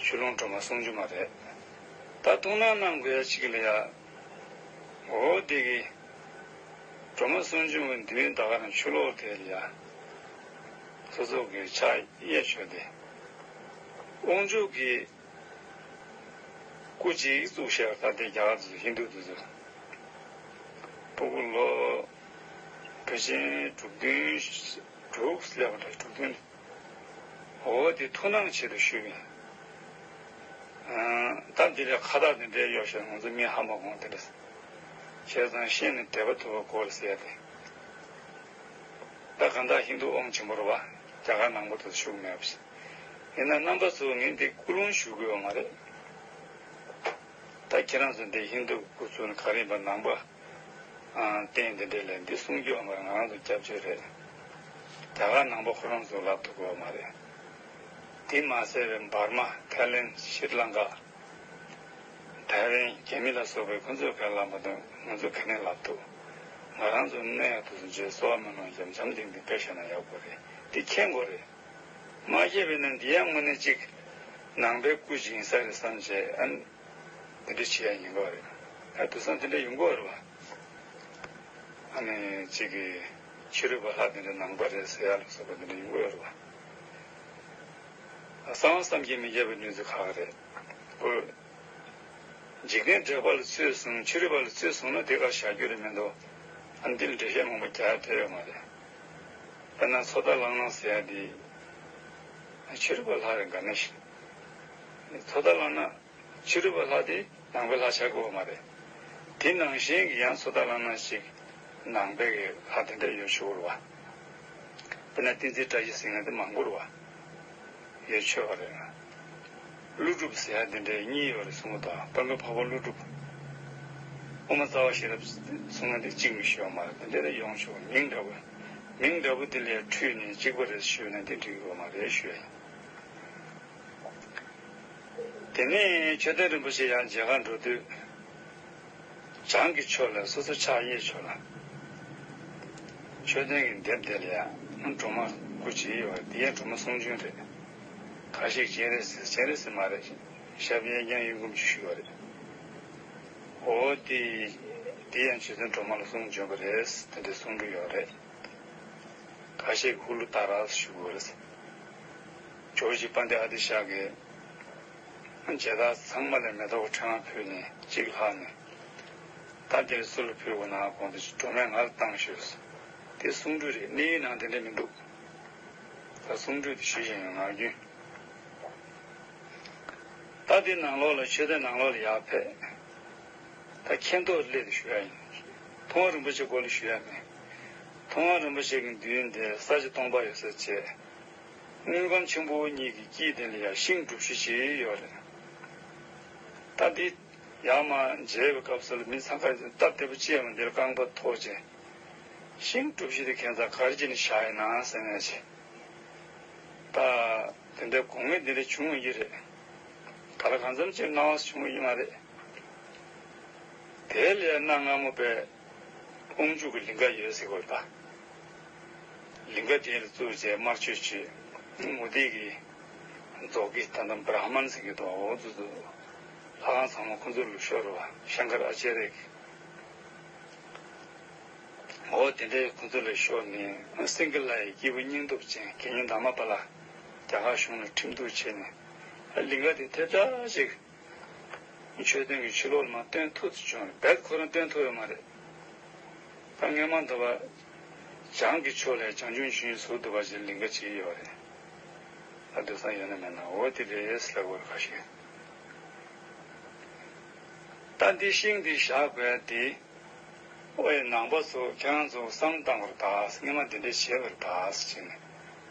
ཆུ་ཀླུང་སྒྲོལ་མ་གསུང་བྱོན་མ་རེད། ད་ཐུགས་སྣང་གནང་དགོས་ཡ་གཅིག་ལ་ཡ། འོ་དེ་གི། སྒྲོལ་མ་གསུང་བྱོན་གྱི་མདུན་ད་ག་རང་ཆུ་ལོག་དེ་ལ་ཡ། སོ་སོ་གི་ཕྱག་གཡས་ཕྱོགས་དེ། དབང་ཕྱུག་གི་སྐུ་གཅིག་བཙུགས་བཞག་ད་ལྟའི་རྒྱ་གར་དུ་ཧིན་དུ་དུ་ཚོ། སྤུ་གུ་ལོ། བུ་ཆེན་དྲུག་བདུན། དྲུག་སླེབས་པ་འདྲ་དྲུག་བདུན། འོ་དེ་ཐུགས་སྣང་ཆེད་དུ་ཞུས་པས། ཨ། ད་འདི་ལས་ཁ་བཏགས་འདི་འདྲའི་གཡོག་བཞག་ང་ཚོ་མི་ཧ་མ་གོ་དེ་འདྲ། བྱས་ཙང་ཤེས་ནས་དད་པ་ཐོབ་པ་དགོས་རེད་ཟེར་ཏེ། ད་གང་ལྟར་ཧིན་དུ་དབང་ཆེན་པོ་རེད་བ། རྒྱ་གར་ནང་པ་དུ་ཞུགས་མེད་པ་ཞིག་ཡིན་ན་རྣམ་པ་ཚོ་ངས་འདི་ཀུན་སློང་ཞུ་དགོས་པ་མ་རེད། ད་ཁྱེད་རང་ཚོ་འདི་ཧིན་དུ་སྐུ་ཚུགས་ནས་ག་རེ་ཡིན་པ་ནང་པ། ཨ། བསྟན་འདི་འདྲས་ལས་འདི་གསུང་རྒྱུ་ཡོད་མ་རེད། ང་རང་ཚོ་སྐྱབས་བཅོལ་རེད། རྒྱ་གར་ནང་པ་ཁོ་རང་ཚོ་ལབ་ཐུབ་ཀྱི་ཡོད་མ་རེད། དེ་མ་ཟད་པའི་འབར་མ། ཐའི་ལེན། ཤྲི་ལང་ཀ། ཐའེ་ཝན། རྒྱ་མི་ལ་སོགས་པའི་ཁོ་ཚོས་ག་རེ་ལབ་པ་དང་ང་ཚོས་ག་ནས་ལབ་ཐུབ། ང་རང་ཚོ་གནས་ཡག་ཏུ་སོང་རྗེས་གསོལ་བ་སྨོན་ལམ་འཇམ་འཇམ་ལྡིང་ལྡིང་དཔེ་བཤད་ན་ཡག་པོ་རེད། འདི་མཁྱེན་དགོས་རེད། མ་མཁྱེན་པས་ན་འདི་ཡང་དངོས་གནས་གཅིག་ནང་པའི་སྐུ་ཞིག་ཡིན་ས་རེད་བསམ་བྱས། ཨ། འདི་འདྲ་བྱེད་ཡ་ཡིན་དགོས་རེད། ཨ། དེང་སང་འདི་འདྲ་ཡོང་གི་ཡོད་རེད་བ། ཨ་ནི་གཅིག་གིས་ཕྱི་རོལ་པ་ལྷ་འདི་འདྲ་ནང་པ་རེད་ཟེར་ཡ་ལ་སོགས་པ་འདི་འདྲ་ཡོང་གི་ཡོད་རེད་བ། ཨ། གསང་བ་བསམ་གྱིས་མི་ཁྱབ་པའི་གནས་ཚུལ་ཁག་རེད། འོ། འཇིག་རྟེན་དྲེགས་པ་ལ་ཚུད་སོང་། ཕྱི་རོལ་པ་ལ་ཚུད་སོང་ན་དེ་ག་བཞག་རྒྱུ་རེད་མི་འདུག་ཨ། འདི་ལ་འགྲེལ་བཤད་མང་པོ་རྒྱག་ཡ་ཐོན་ཡོད་མ་རེད། དཔེར་ན་ཚོགས་བདག་གླང་སྣ་ཟེར་ཡ་འདི། ཕྱི་རོལ་པ་ལྷ་རེད་ག་ནས་ཤེས། ཚོགས་བདག་གླང་སྣ། ཕྱི་རོལ་པ་ལྷ་དེ་ནང་པའི་ལྷ་ཆགས་ཀྱི་ཡོད་མ་རེད། དེ་ནང་བཞིན་གྱི་ཡང་ཚོགས་བདག་གླང་སྣ་ཞིག་ནང་པའི་གི་ལྷ་དེ་འདྲ་ཡོད་ཆོག་རེད་བ། དཔེར་ན་བསྟན་འཛིན་བཀྲ་ཤིས་ཟེར་མཁན་དེ་མང་པོ་རེད་བ། ཡོད་ཆོག་པ་རེད། ཀླུ་སྒྲུབ་ཟེར་ཡ་དེ་འདྲའི་གཉིས་ཡོད་རེད་གསུང་གི་འདུག་དཔལ་མགོན་འཕགས་པ་ཀླུ་སྒྲུབ། དབུ་མ་རྩ་བ་ཤེས་རབ་གསུང་མཁན་དེ་གཅིག་མི་ཤེས་པ་མ་རེད། དེ་འདྲ་ཡོང་ཆོག་མིང་འདྲ་བོ། མིང་འདྲ་བོ་དེ་ལས་འཁྲུལ་ནས་གཅིག་པ་རེད་ཞུས་ན་དེ་འགྲིག་གི་ཡོད་མ་རེད་ཞུ་ཡ་ཡིན། དེ་ནས་མཆོད་རྟེན་རིན་པོ་ཆེ་ཡར་མཇལ་གར་འགྲོ་དུས། བྱང་གི་ཕྱོགས་ལ་སོ་སོ་ཕྱག་གཡས་ཕྱོགས་ལ། མཆོད་རྟེན་གྱི་ལྡེབས་དེ་ལ་ཡང་སྒྲོལ་མ་སྐུ་གཅིག་ཡོད་པ་དེ་ཡང་སྒྲོལ་མ་གསུང་བྱོན་རེད། ཁ་ཤས་སྤྱན་རས་གཟིགས། སྤྱན་རས་གཟིགས་མ་རེད། ཞབས་གཡས་བརྐྱང་གཡོན་བསྐུམ་ཅིག་ཞུ་བ་རེད། འོ་དེ། དེ་ཡང་རྗེ་བཙུན་སྒྲོལ་མ་ལ་གསུང་བྱོན་པ་རེད། དེ་འདྲའི་གསུང་གི་ཡོད་རེད། ཁ་ཤས་ཀྱིས་ཧུ་ལུ་ཏཱ་ར་ཞུ་དགོས་རེད། ཇོ་བོ་རྗེ་དཔལ་ལྡན་ཨ་ཏི་ཤ་གིས་མཇལ་དར་ཚང་མ་ལ་མེ་ཏོག་ཕྲེང་བ་ཕུལ་ནས་གཅིག་ལྷག་ནས། ད་འདིར་སུ་ལ་ཕུལ་དགོས་ན་དགོངས་ཏེ་སྒྲོལ་མས་ང་ལ་བཏང་ཞུས། དེ་གསུང་སྒྲོས་རེད། གནས་ཡིག་ནང་དེ་འདྲ་མི་འདུག་ད་གསུང་སྒྲོས་དེ་ཞུས་བཞིན་ཡོད། ངག་རྒྱུན། ད་དེ་ནང་ལོགས་ལ་མཆོད་རྟེན་ནང་ལོགས་ལ་ཡར་ཕེབས། ད་མཁྱེན་རྟོགས་སླད་དུ་ཞུ་ཡ་ཡིན། མཐོང་བ་རིན་པོ་ཆེའི་སྐོར་ལ་ཞུ་ཡ་མེད། མཐོང་བ་རིན་པོ་ཆེ་གི་མདུན་དེ་ས་ཆ་སྟོང་པ་ཡོད་ས་བྱས། དངུལ་སྒམ་ཆེན་པོ་གཉིས་ཀྱི་དཀྱིལ་དེ་ལ་ཡང་ཤིང་སྒྲུབ་གཞི་ཅིག་ཡོད་རེད། ད་འདི་ཡར་མར་མཇལ་བའི་སྐབས་སུ་ལ་མི་འཚང་ཁ་སྟབས་བདེ་པོ་ཅིག་ཡོད་མ་འདིར་རྐང་པ་ཐོགས་བྱས། ཤིང་སྒྲུབ་གཞི་དེ་ཁྱད་མཚར་ག་རེ་བྱས་ནས་བཞག་ཡིན་ན་ཟེར་ནས་བྱས། ད་དེ་འདྲའི་དགོས་ངེས་འདི་འདྲ་བྱུང་བ་ཡིན་རེད། ག་ལ་གང་འཚམ་ཅིག་སྣང་བ་བྱུང་བ་ཡིན་མ་རེད། དེ་ལས་གནའ་སྔ་མོ་པའི་དབང་ཕྱུག་གི་ལིང་ག་ཡོད་ཟེར་གོ་ད། ལིང་ག་དེ་ལ་བཙུགས་བྱས་དམར་མཆོད་བྱས། མུ་སྟེགས་ཀྱི་རྫོགས་ཀྱི་ད་ལྟ་བྲ་མན་ཟེར་གྱི་འདུག་འོ་དུ་དུ་ལྷ་ཁང་ཚང་མ་ཁོ་ཚོ་ལ་ཤོར་བ་ཤང་ཀར་ཨ་ཅེ་རེ་གི། འོ་དེ་འདྲའི་ཁོ་ཚོ་ལ་ཤོར་ནས་སེང་གེ་ལྷ་ཡི་སྐྱེས་བུ་སྙིང་སྟོབས་ཅན་དགེ་བསྙེན་དྷརྨ་པཱ་ལ་རྒྱ་གར་གཞུང་ལ་ཁྲིམས་གཏུགས་བྱས་ནས་ལིང་ག་དེ་ཐེབས་ཆག་ཅིག་མཆོད་རྟེན་གྱི་ཕྱི་ལོགས་ལ་མར་བཏོན་ཐུབ་ཙམ་བྱུང་རེད། རྦད་ཁོ་རང་བཏོན་ཐུབ་ཡོད་མ་རེད། ད་སྔས་མ་འདི་བ་བྱང་གི་ཕྱོགས་ལ་བྱང་ཆུབ་ཆོས་དབྱིངས་ཟུར་དུ་བ་ཞིག་ལིང་ག་ཅིག་ཡོད་རེད། ད་སྡོད་ས་ཡོད་ན་མེད་ན་འོ་དེ་རེད་ཟེར་ལབ་དགོས་རེད་ཁ་ཤས། ད་འདི་ཤིང་འདི་བཞག་དགོས་དེ། ཨོ་ཡ་ནང་པ་ཚོ་ཁྱེད་རང་ཚོ་བསམ་བཏང་བར་གདའ། སྔས་མ་འདི་འདྲ་བྱས་པར་གདའ་ཟེར་བྱས་ནས་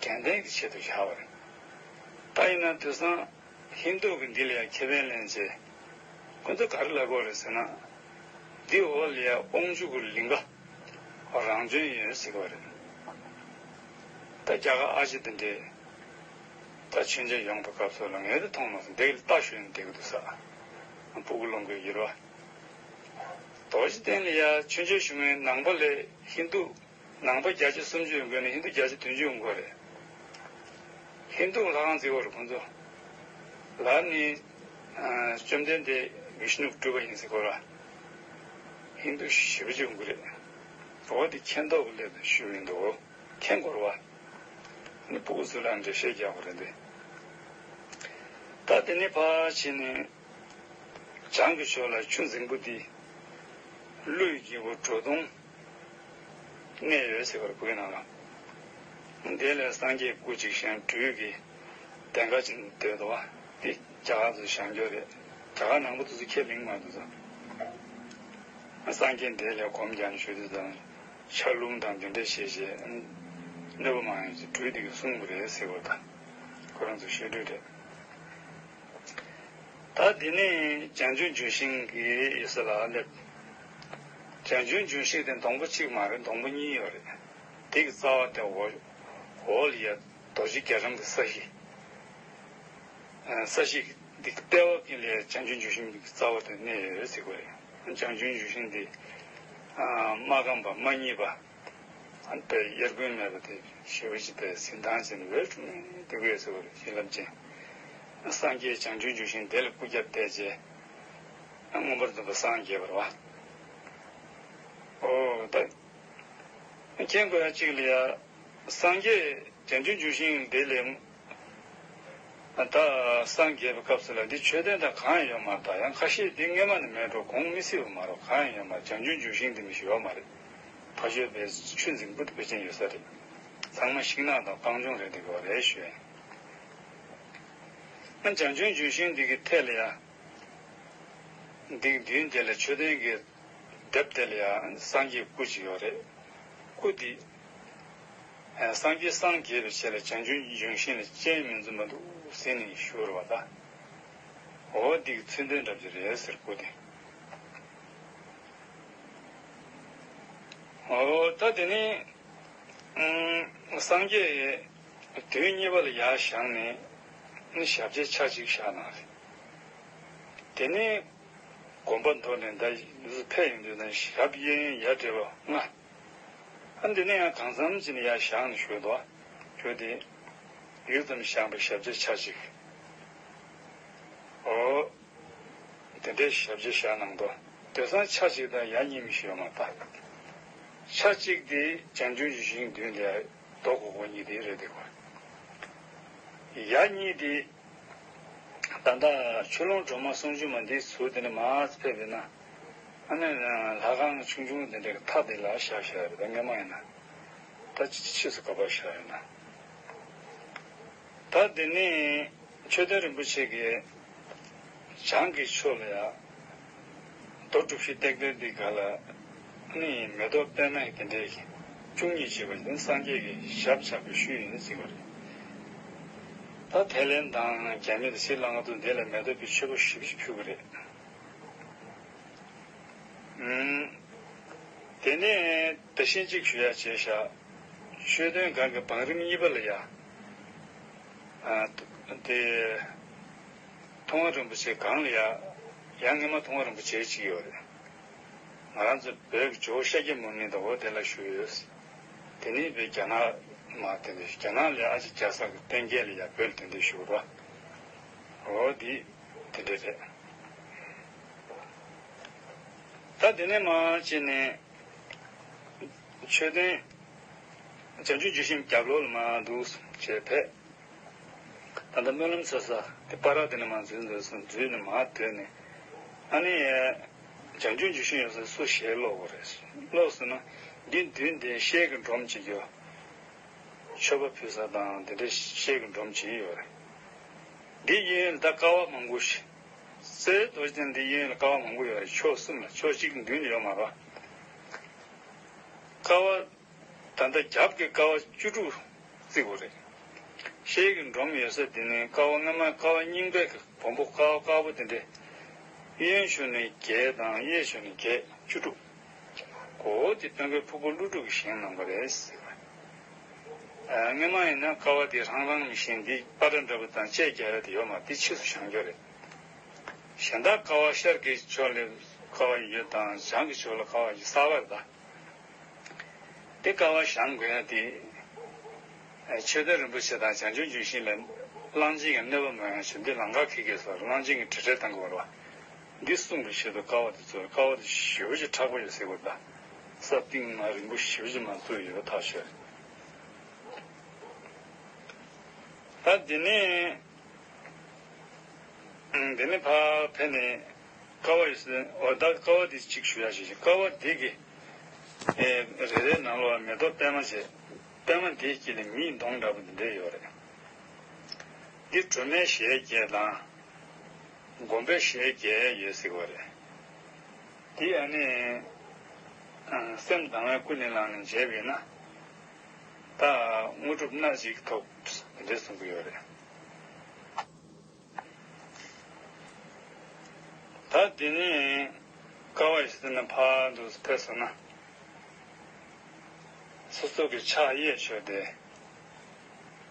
དྲན་རྟེན་གྱི་ཆེད་དུ་བཞག་པ་རེད། ད་ཡིན་ན་དུས་སང་ཧིན་དུ་གི་འདི་ལ་ཡང་ཁེ་ཕན་ལེན་བྱས། ཁོ་ཚོ་ག་རེ་ལབ་དགོས་རེད་ཟེར་ན། འདི་འོག་ལ་ཡང་དབང་ཕྱུག་གི་ལིང་ག་རང་བྱོན་ཡོད་ཟེར་གྱི་རེད། ད་རྒྱ་གར་ཨ་ཅེ་དེ་འདྲས་ད་མཆོད་མཇལ་ཡོང་བའི་སྐབས་སུ་ལ་ངས་དེ་མཐོང་མ་སོང་། འདི་ལ་ལྟ་ཞུས་ནས་བསྡད་ཀྱི་འདུག་ས། སྤུ་གུ་སློང་གི་ཡོད་རེད་བ། རྡོ་རྗེ་གདན་ལ་ཡང་མཆོད་མཇལ་ཞུ་མཁན་ནང་པ་ལས་ཧིན་དུ། ནང་པ་བརྒྱ་ཆ་སུམ་ཅུ་ཡོང་གི་ནི་ཧིན་དུ་བརྒྱ་ཆ་བདུན་ཅུ་ཡོང་གི་རེད། ཧིན་དུ་ལྷ་ཁང་བརྩིགས་པ་རེད་ཁོང་ཚོ། ལར་ནི། ཨ། བཅོམ་ལྡན་འདས་བི་ཤ་ནུ་སྒྲུབ་པ་ཡིན་ཟེར་གོ་ར། ཧིན་དུ་ཞེ་པོ་ཅིག་ཡོང་གི་རེད། འོ་དེ་མཁྱེན་རྟོགས་ཀྱི་སླད་དུ་ཞུས་ཡིན་འདུག་མཁྱེན་དགོས་རེད་བ། ནི་སྤུ་གུ་ཚོ་ལ་འགྲེལ་བཤད་རྒྱག་དགོས་རེད་འདི། ད་དེ་ནས་ཕར་ཕྱིན་ནས། བྱང་གི་ཕྱོགས་ལ་ཆུ་འཛིང་པོ་འདི། ཀླུ་ཡི་རྒྱལ་པོ་གྲོ་དུང་གནས་ཡོད་ཟེར་བར་བོད་ནང་ལ། དེ་ལས་སངས་རྒྱས་སྐུ་གཅིག་བཞེངས་སྦྲུལ་གྱི་གདན་ཁ་ཅིག་སྡོད་འདུག་བ། འདི་རྒྱ་གར་ཚོས་བཞེངས་རྒྱུ་རེད། རྒྱ་གར་ནང་པ་དེ་ཚོ་ཁས་ལེན་མ་འདུག་ཙང་། སངས་རྒྱས་འདི་ལས་སྒོམ་རྒྱག་ནས་བཞུགས་དུས་ཙང་། ཆར་རླུང་དང་འདི་འདྲ་བྱས་བྱས། གནོད་པ་མང་ཡང་སྦྲུལ་འདི་གིས་བསྲུང་དགོས་རེད་ཟེར་བ་དང་། ཁོ་རང་ཚོ་བཤད་སྲོལ་རེད། ད་འདི་ནས་བྱང་ཆུབ་ལྗོན་ཤིང་གི་ཡོད་ས་ལ་སླེབས། བྱང་ཆུབ་ལྗོན་ཤིང་དེ་སྡོང་པོ་གཅིག་མ་རེད། སྡོང་པོ་གཉིས་ཡོད་རེད། དེ་གི་རྩ་བ་དེ་འོག་འོག་ལ་ཡ་རྡོ་རྗེ་རྒྱ་གྲམ་གྱི་ས་གཞི། ས་གཞི་འདི་ལྟེ་བ་གི་ལ་བྱང་ཆུབ་ལྗོན་ཤིང་གི་རྩ་བ་དེ་གནས་ཡོད་ཟེར་གོ་རེད། བྱང་ཆུབ་ལྗོན་ཤིང་འདི་མ་སྐམ་པ་མ་རྙིད་པ། ཨ་ནི་དཔེ་དབྱར་དགུན་མེད་པ་དེ་ཞེ་པོ་ཅིག་དཔེ་གཟི་མདངས་ཅན་འོད་འཁྲུངས་ནས་དེ་གོས་སུ་བར་བྱིན་རླབས་ཅན། སངས་རྒྱས་བྱང་ཆུབ་འབྱུང་ཞིང་དེ་ལ་སྐུ་རྒྱབ་བསྟན་བྱས། མངོན་པར་འདོད་པ་སངས་རྒྱས་པར་བ། ཨོ་ད། མཁྱེན་དགོས་ཡ་གཅིག་ལ་ཡ། སངས་རྒྱས་བྱང་ཆུབ་འབྱུང་ཞིང་དེ་ལས། ད་སངས་རྒྱས་པའི་སྐབས་སུ་ལ་འདི་མཆོད་རྟེན་དང་གང་ཡང་ཡོད་མ་རེད། ད་ཡང་ཁ་ཤས་འདི་སྔས་མ་ནས་མེད་འགྲོ་གོང་མི་སྲིད་པ་མ་རེད། གང་ཡང་ཡོད་མ་རེད། བྱང་ཆུབ་འབྱུང་ཞིང་འདི་མི་ཞིག་ཡོད་མ་རེད། ཕ་ཤོད་པའི་ཆུ་འཛིང་པོ་དེ་ཕལ་ཆེར་ཡོད་ས་རེད། ཚང་མ་ཤིང་ནགས་དང་སྤང་ལྗོངས་རེད་འདི་གོ་རེད་ཞུ་ཡ་ཡིན། ཨ་བྱང་ཆུབ་འབྱུང་ཞིང་འདི་གི་ཐད་ལ་ཡ། འདི་མདུན་དེ་ལ་མཆོད་རྟེན་གྱི་ལྡེབས་དེ་ལ་ཡ་སངས་རྒྱས་སྐུ་ཅིག་ཡོད་རེད། སྐུ་འདི། སངས་རྒྱས་སངས་རྒྱས་པའི་ཆེད་ལ་བྱང་ཆུབ་འབྱུང་ཞིང་ལ་སྤྱན་མི་འཛུམ་པ་འདུག་ཟེར་ནས་ཞུ་རུ་བ་ད། འོ་འདི་གི་མཚོན་དོན་འདྲ་ཅིག་རེད་ཟེར་སྐུ་དེ། འོ་ད་དེ་ནི། སངས་རྒྱས་དུས་གཉིས་པ་ལ་ཡར་བཞེངས་ནས་ནི་ཞབས་རྗེས་ཆ་གཅིག་བཞག་གནང་རེད། དེ་ནས་དགོངས་པ་མདོ་ནས་ད་ཕེབས་ཡོང་དུས་ན་ཞབས་གཡས་གཡོན་ཡ་བྲལ་བ་ལྔ། ཨ་འདི་ནས་ཡང་གང་འཚམ་ཅིག་ནས་ཡར་བཞེངས་ནས་བཞུགས་འདུག་བ། བྱས་ཏེ། ཡུད་ཙམ་བཞེངས་པའི་ཞབས་རྗེས་ཆ་གཅིག་འོ། དེ་འདྲའི་ཞབས་རྗེས་བཞག་གནང་འདུག་དེང་སང་ཆ་གཅིག་དང་ཡ་གཉིས་མི་ཤེས་ཡོད་མ་རེད། ཆ་གཅིག་དེ་བྱང་ཆུབ་འབྱུང་ཞིང་མདུན་ལ་རྡོ་གོག་པོ་གཉིས་དེ་རེད་འདུག་ག་ཡ་གཉིས་དེ། ད་ལྟ་ཆུ་ཀླུང་སྒྲོལ་མ་གསུང་ཆུ་མ་འདི་ཚུར་དེ་ནས་མར་ཕེབས་པས་ན། ཨ་ནི་ལྷ་ཁང་ཆུང་ཆུང་དེ་འདྲའི་མཐའ་དེ་ལ་བཞག་བཞག་རེད། ད་སྔོན་མ་ཡིན་ན། ད་ཕྱིས་སུ་ག་པར་བཞག་ཡོད་ན། ད་དེ་ནས་མཆོད་རྟེན་རིན་པོ་ཆེ་གི་བྱང་གི་ཕྱོགས་ལ་ཡ། རྡོ་གྲུ་བཞི་བཏེགས་དེ་འདི་ག་ལ་ནི་མེ་ཏོག་པད་མ་དེ་འདྲའི་བཅུ་གཉིས་བྱས་པ་དེ་སངས་རྒྱས་ཀྱི་ཞབས་བཅགས་པའི་ཤུལ་ཡིན་ཟེར་བ་རེད། ད་ཐའི་ལེན་དང་རྒྱ་མི་དང་ཤྲི་ལང་ཀ་དུ་འདི་ལ་མེ་ཏོག་པའི་མཆོད་པ་ཞེ་པོ་ཅིག་ཕུལ་གི་རེད། ཨུམ། དེ་ནས་དེ་བཞིན་གཅིག་ཞུ་ཡ་བྱས་ཤག་མཆོད་རྟེན་སྒང་གི་བང་རིམ་གཉིས་པ་ལ་ཡ། ཨ། དེ། མཐོང་བ་རིན་པོ་ཆེ་སྒང་ལ་ཡ། ཡང་སྔོན་མ་མཐོང་བ་རིན་པོ་ཆེ་གཅིག་ཡོད་རེད། ང་རང་ཚོ་བོད་ཀྱི་ཇོ་བོ་ཤཱཀྱ་མུ་ནེ་དང་འོ་དེ་ལ་བཞུགས་ཡོད། དེ་ནས་བོད་རྒྱ་ནག་མ་དེ་འདྲ་རྒྱ་ནག་ལ་ཡ་ཨ་ཅེ་རྒྱ་བཟའ་གི་བསྟན་རྒྱས་ལ་ཡ་བོད་ལ་དེ་འདྲ་བཞུགས་རོགས། འོ་དེ་དེ་འདྲ་རེད། ད་དེ་ནས་མར་ཕྱིན་ནས་མཆོད་རྟེན་བྱང་ཆུབ་ལྗོན་ཤིང་རྒྱབ་ལོགས་ལ་མར་འདུག་བྱས་ཕེབས། ད་ལྟ་སྨོན་ལམ་འཚོ་ས་དེ་སྤ་ར་དེ་ནས་མར་འཛུལ་འཛུལ་སོང་། འཛུལ་ནས་མར་བསྡད་ནས། ཨ་ནི། བྱང་ཆུབ་ལྗོན་ཤིང་ཡོད་ས་སུ་ཞལ་སློག་དགོས་རེད། སློག་ཟེར་ན། འདི་མདུན་དེ་ཤེལ་གྱི་སྒྲོམ་གཅིག་ཡོད། མཆོད་པ་ཕུལ་ས་དང་དེ་འདྲའི་ཤེལ་གྱི་སྒྲོམ་གཅིག་ཡོད་རེད། འདི་གཡས་གཡོན་ལ་ད་ཀ་བ་མང་པོ་ཞིག་གསེར་རྡོ་རྗེ་གདན་འདི་གཡས་གཡོན་ལ་ཀ་བ་མང་པོ་ཡོད་རེད། ཕྱོགས་གསུམ་ལ། ཕྱོགས་གཅིག་མདུན་ལ་ཡོད་མ་རེད། ཀ་བ། ད་ལྟ་རྒྱབ་ཀྱི་ཀ་བ་བཅུ་དྲུག་བརྩི་དགོས་རེད། ཤེལ་གྱི་སྒྲོམ་ཡོད་ས་དེ་ནི་ཀ་བ་སྔ་མ་ཀ་བ་རྙིང་པའི་གི་བམ་པོ་ཀ་བ་དཀར་པོ་དེ་འདྲས། གཡོན་ཞུ་ནས་བརྒྱད་དང་གཡས་ཞུ་ནས་བརྒྱད་བཅུ་དྲུག་གོ་བོ་དེ་སྟོན་ཁའི་ཕུར་བུ་ཀླུ་སྒྲུབ་ཀྱིས་བཞེངས་གནང་པ་རེད་ཟེར་བ། ཨ། སྔ་མ་ཡིན་ན་ཀ་བ་དེ་ཧྲང་ཧྲང་མི་བཞེངས། འདི་པ་ཏྲ་འདྲ་པོ་དང་བཅད་རྒྱག་ཡ་དེ་ཡོད་མ་རེད། དེ་ཕྱིས་སུ་བཞེངས་རྒྱུ་རེད། གཞན་དག་ཀ་བ་ཤར་གྱི་ཕྱོགས་ལ་ཀ་བ་ཡོད་དང་བྱང་གི་ཕྱོགས་ལ་ཀ་བ་ཡོད་གསར་པ་རེད་ད། དེ་ཀ་བ་བཞེངས་དགོས་ཡ་དེ། མཆོད་རྟེན་རིན་པོ་ཆེ་དང་བྱང་ཆུབ་ལྗོན་ཤིང་ལ་གླང་ཆེན་གྱི་གནོད་པ་མ་ཡོང་ཞིག་འདི་ལམ་ཁ་ཁེལ་གེ་སོགས་གླང་ཆེན་གྱི་དྲི་བྲལ་བཏང་དགོས་པ་རེད་བ། འདི་སྲུང་བའི་ཆེད་དུ་ཀ་བ་དེ་བཙུགས། ཀ་བ་དེ་ཞེ་པོ་ཅིག་མཁྲེགས་པོ་ཡོད་ཟེར་དགོས་ད། ས་གཏིང་མ་རིང་པོ་ཞེ་པོ་ཅིག་མ་བཙུགས་ཡོད་པ་ཐག་ཆོད་རེད། ད་འདི་ནས། དེ་ནས་ཕར་ཕེབས་ནས་ཀ་བ་ཡོད་ས། འོ་ད་ཀ་བ་འདི་གཅིག་ཞུ་ཡ་ཞིག་ཀ་བ་འདི་གི་ཨེ་རེ་རེ་ནང་ལོགས་མེ་ཏོག་པད་མ་བྱས། པད་མ་འདིའི་དཀྱིལ་ལ་མིའི་གདོང་འདྲ་པོ་འདི་འདྲ་ཡོད་རེད། འདི་སྒྲོལ་མའི་ཞལ་བརྒྱད་དང་། སྒོམ་པའི་ཞལ་བརྒྱད་ཡོད་ཟེར་བ་རེད། འདི་ཨ་ནི་སེམས་དང་བས་ཀུན་ནས་བསླངས་ནས་བྱས་པས་ན། ད་དངོས་གྲུབ་སྣ་གཅིག་ཐོབ། འདི་འདྲ་གསུང་གི་ཡོད་རེད། ད་འདི་ནི་ཀ་བ་ཡི་ཟེར་ན་ཕར་འདུག་ཕེབས་སོང་ན། སོ་སོ་གི་ཕྱག་གཡས་ཕྱོགས་དེ།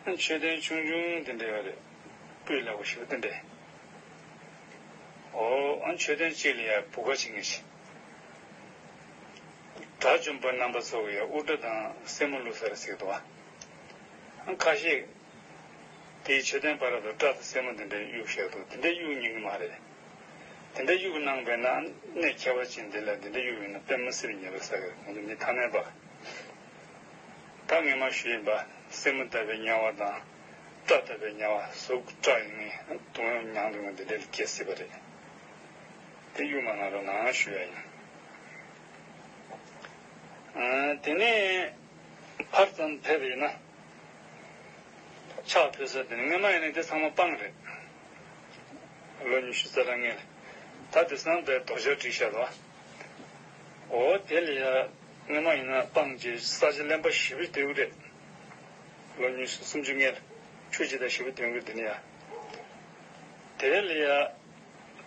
མཆོད་རྟེན་ཆུང་ཆུང་དེ་འདྲ་ཡོད་རེད། སྤུས་ལེགས་པོ་ཞིག་དེ་འདྲ། འོ། ཨ། མཆོད་རྟེན་གཅིག་ལ་ཡ་བུ་ག་གཅིག་ངེས་ཤིང་། དགྲ་བཅོམ་པ་རྣམ་པ་ཚོ་གི་ཡ་དབུ་སྐྲ་དང་སེན་མོ་བླུགས་ས་རེད་ཟེར་གི་འདུག་བ། ཨ། ཁ་ཤས་དེའི་མཆོད་རྟེན་བར་དུ་སྐྲ་དང་སེན་མོ་དེ་འདྲ་གཡུག་བཞག་འདུག་དེ་འདྲ་གཡུག་ཉན་གི་མ་རེད། དེ་འདྲ་གཡུག་གནང་བས་ན་གནས་ཁྱད་པར་ཅན་འདི་ལ་དེ་འདྲ་གཡུག་ཡོད་ན་དཔེ་མི་སྲིད་པའི་ཉེས་པ་བསགས་ཀྱི་རེད། ང་ཚོ་མི་ཐ་མལ་པ། ད་ངས་མ་ཞུས་ཡིན་པ། སེན་མོ་བཏབ་པའི་དམྱལ་བ་དང་། སྐྲ་བཏབ་པའི་དམྱལ་བ། གཟུགས་སྐྲ་ཡིན་ནི་དུག་ཡང་མྱང་དུ་ཡང་འདི་འདྲ་ལ་སྐྱེ་སྲིད་པ་རེད། དེ་གཡུག་མ་གནང་རོགས་གནང་ཞུ་ཡ་ཡིན། ཨ། དེ་ནས་ཕར་ཙམ་ཕེབས་པ་ཡིན་ན། ཕྱག་ཕུལ་ས་དེ་ནི་སྔོན་མ་ཡིན་ན་དེ་ཚང་མ་སྤང་རེད། ལོ་ཉི་ཤུ་རྩ་གྲངས་སྔོན་ལ། ད་དེང་སང་དེ་རྡོ་སྦྱར་བྲིས་བཞག་འདུག་བ། འོ་དེ་ལ་ཡ། སྔོན་མ་ཡིན་ན་སྤང་བྱས་ས་ཆ་རློན་པ་ཞེ་པོ་འདོན་གི་རེད། ལོ་ཉི་ཤུ་སུམ་ཅུ་སྔོན་ལ་ཆུ་ཇི་ལྟར་ཞེ་པོ་འདོན་གི་རེད། དེ་ནི་ཡ། དེ་ལ་ཡ།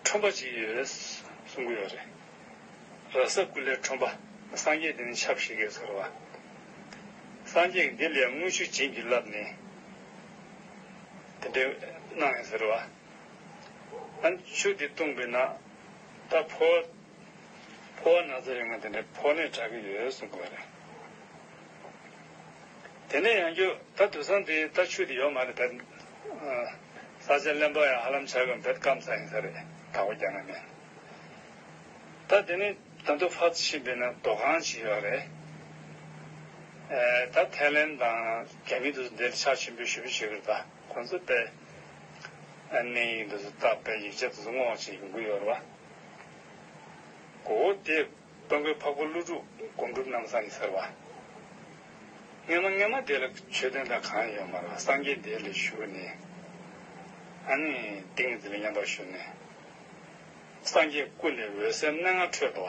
ཁྲོན་པ་ཅིག་ཡོད་གསུང་གི་ཡོད་རེད། ར་ས་ཀུ་ལའི་ཁྲོན་པ། སངས་རྒྱས་དེ་ནི་ཆབ་བཞེས་ཀྱི་ཟེར་བ། སངས་རྒྱས་ཀྱིས་འདི་ལ་ཡ་དངུལ་ཆུ་བྱིན་གྱིས་བརླབས་ནས། དེ་འདྲ་གནང་ཡོད་ཟེར་བ། ཨ། ཆུ་དེ་བཏུངས་པས་ན། ད་ཕོ། ཕོ་བ་ན་ཚ་ཡོད་མཁན་དེ་འདྲ་ཕོ་ནད་དྲག་གི་ཡོད་གསུང་གི་ཡོད་རེད། དེ་ནས་ཡང་རྒྱུ་ད་དུས་སང་དེ་ད་ཆུ་དེ་ཡོད་མ་རེད་ད། ཨ། ས་ཆ་རློན་པ་ཡང་ཧ་ལམ་ཆགས་ཀྱི་མེད། སྐམ་ས་ཡིན་ས་རེད། དྭགས་པོ་རྒྱ་ནག་ནས། ད་དེ་ནས་ད་དུང་ཕར་ཕྱིན་པས་ན་རྡོ་ཁང་ཅིག་ཡོད་རེད། ཨེ། ད་ཐའི་ལེན་དང་རྒྱ་མི་དུ་འདིར་ཕྱག་ཆེན་པོ་ཞེ་པོ་ཞིག་རེད་ད། ཁོང་ཚོ་དཔེ་གནས་ཡིག་འདི་ཚོ་བཏབ། དཔེ་ཡིག་ཆ་དེ་ཚོ་བསྔོག་བྱས་ཡོང་གི་ཡོད་རེད་པ། གོ་བོ་དེ་དཔལ་མགོན་འཕགས་པ་ཀླུ་སྒྲུབ་སྒོམ་སྒྲུབ་རྣམ་གསང་ཡིན་ཟེར་བ། སྔོན་མ་སྔོན་མ་དེ་ལ་མཆོད་རྟེན་དང་གང་ཡོད་མ་རེད། སངས་རྒྱས་དེ་ལ་བཞུགས་ནས། ཨ་ནི་ཏིང་ངེ་འཛིན་ལ་མཉམ་པར་བཞུགས་ནས། སངས་རྒྱས་སྐུ་ལས་འོད་ཟེར་སྣ་ལྔ་འཕྲོས་པ།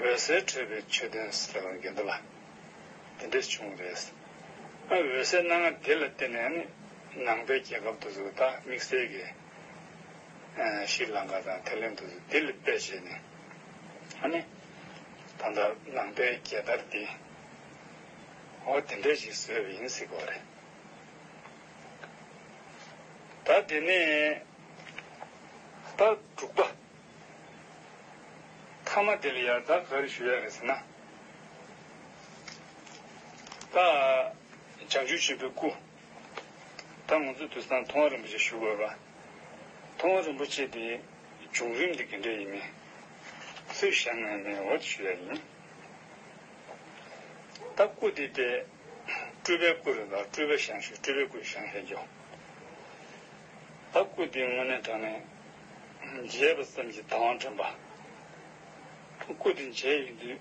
འོད་ཟེར་འཕྲོས་པའི་མཆོད་རྟེན་ཟེར་བ་དགེ་འདུན་ལ། དེ་འདྲས་བྱུང་རེད། ཨ་འོད་ཟེར་སྣ་ལྔ་དེ་ལ་བརྟེན་ནས་ནི་ནང་པའི་རྒྱལ་ཁབ་དེ་ཚོ་ད་དམིགས་བསལ་གྱི་ཨ་ཤྲི་ལང་ཀ་དང་ཐའི་ལེན་དེ་ཚོ་དེ་ལ་དཔེ་བྱས་ནས། ཨ་ནི་ད་ལྟ་ནང་པའི་རྒྱལ་དར་དེ་འོ་དེ་འདྲས་ཞིག་བཟོས་པ་ཡིན་ཟེར་གྱི་ཡོད་རེད། ད་དེ་ནས་ད་དྲུག་པ། ཐ་མ་དེ་ལ་ཡང་ད་ག་རེ་ཞུ་ཡ་རེད་ཟེར་ན། ད་བྱང་ཆུབ་ཆེན་པོའི་སྐུ། ད་ང་ཚོ་དུས་སང་མཐོང་བ་རིན་པོ་ཆེ་ཞུ་དགོས་པ། མཐོང་བ་རིན་པོ་ཆེ་དེ་བྱུང་རིམ་དེ་ག་འདྲ་ཡིན་མིན། སུས་བཞེངས་ཡིན་མིན་འོ་དེ་ཞུ་ཡ་ཡིན། ད་སྐུ་དེ་དེ་སྤྲུལ་པའི་སྐུ་རེད་ལ། སྤྲུལ་པས་བཞེངས་ཞུ། སྤྲུལ་པའི་སྐུས་བཞེངས་བཞེངས་ཀྱང་། ད་སྐུ་དེ་དངོས་གནས་དྲང་གནས་མཇལ་བ་ཙམ་གྱིས་དང་བ་འདྲེན་པ། སྐུ་དེ་མཇལ་ཡོང་དུས་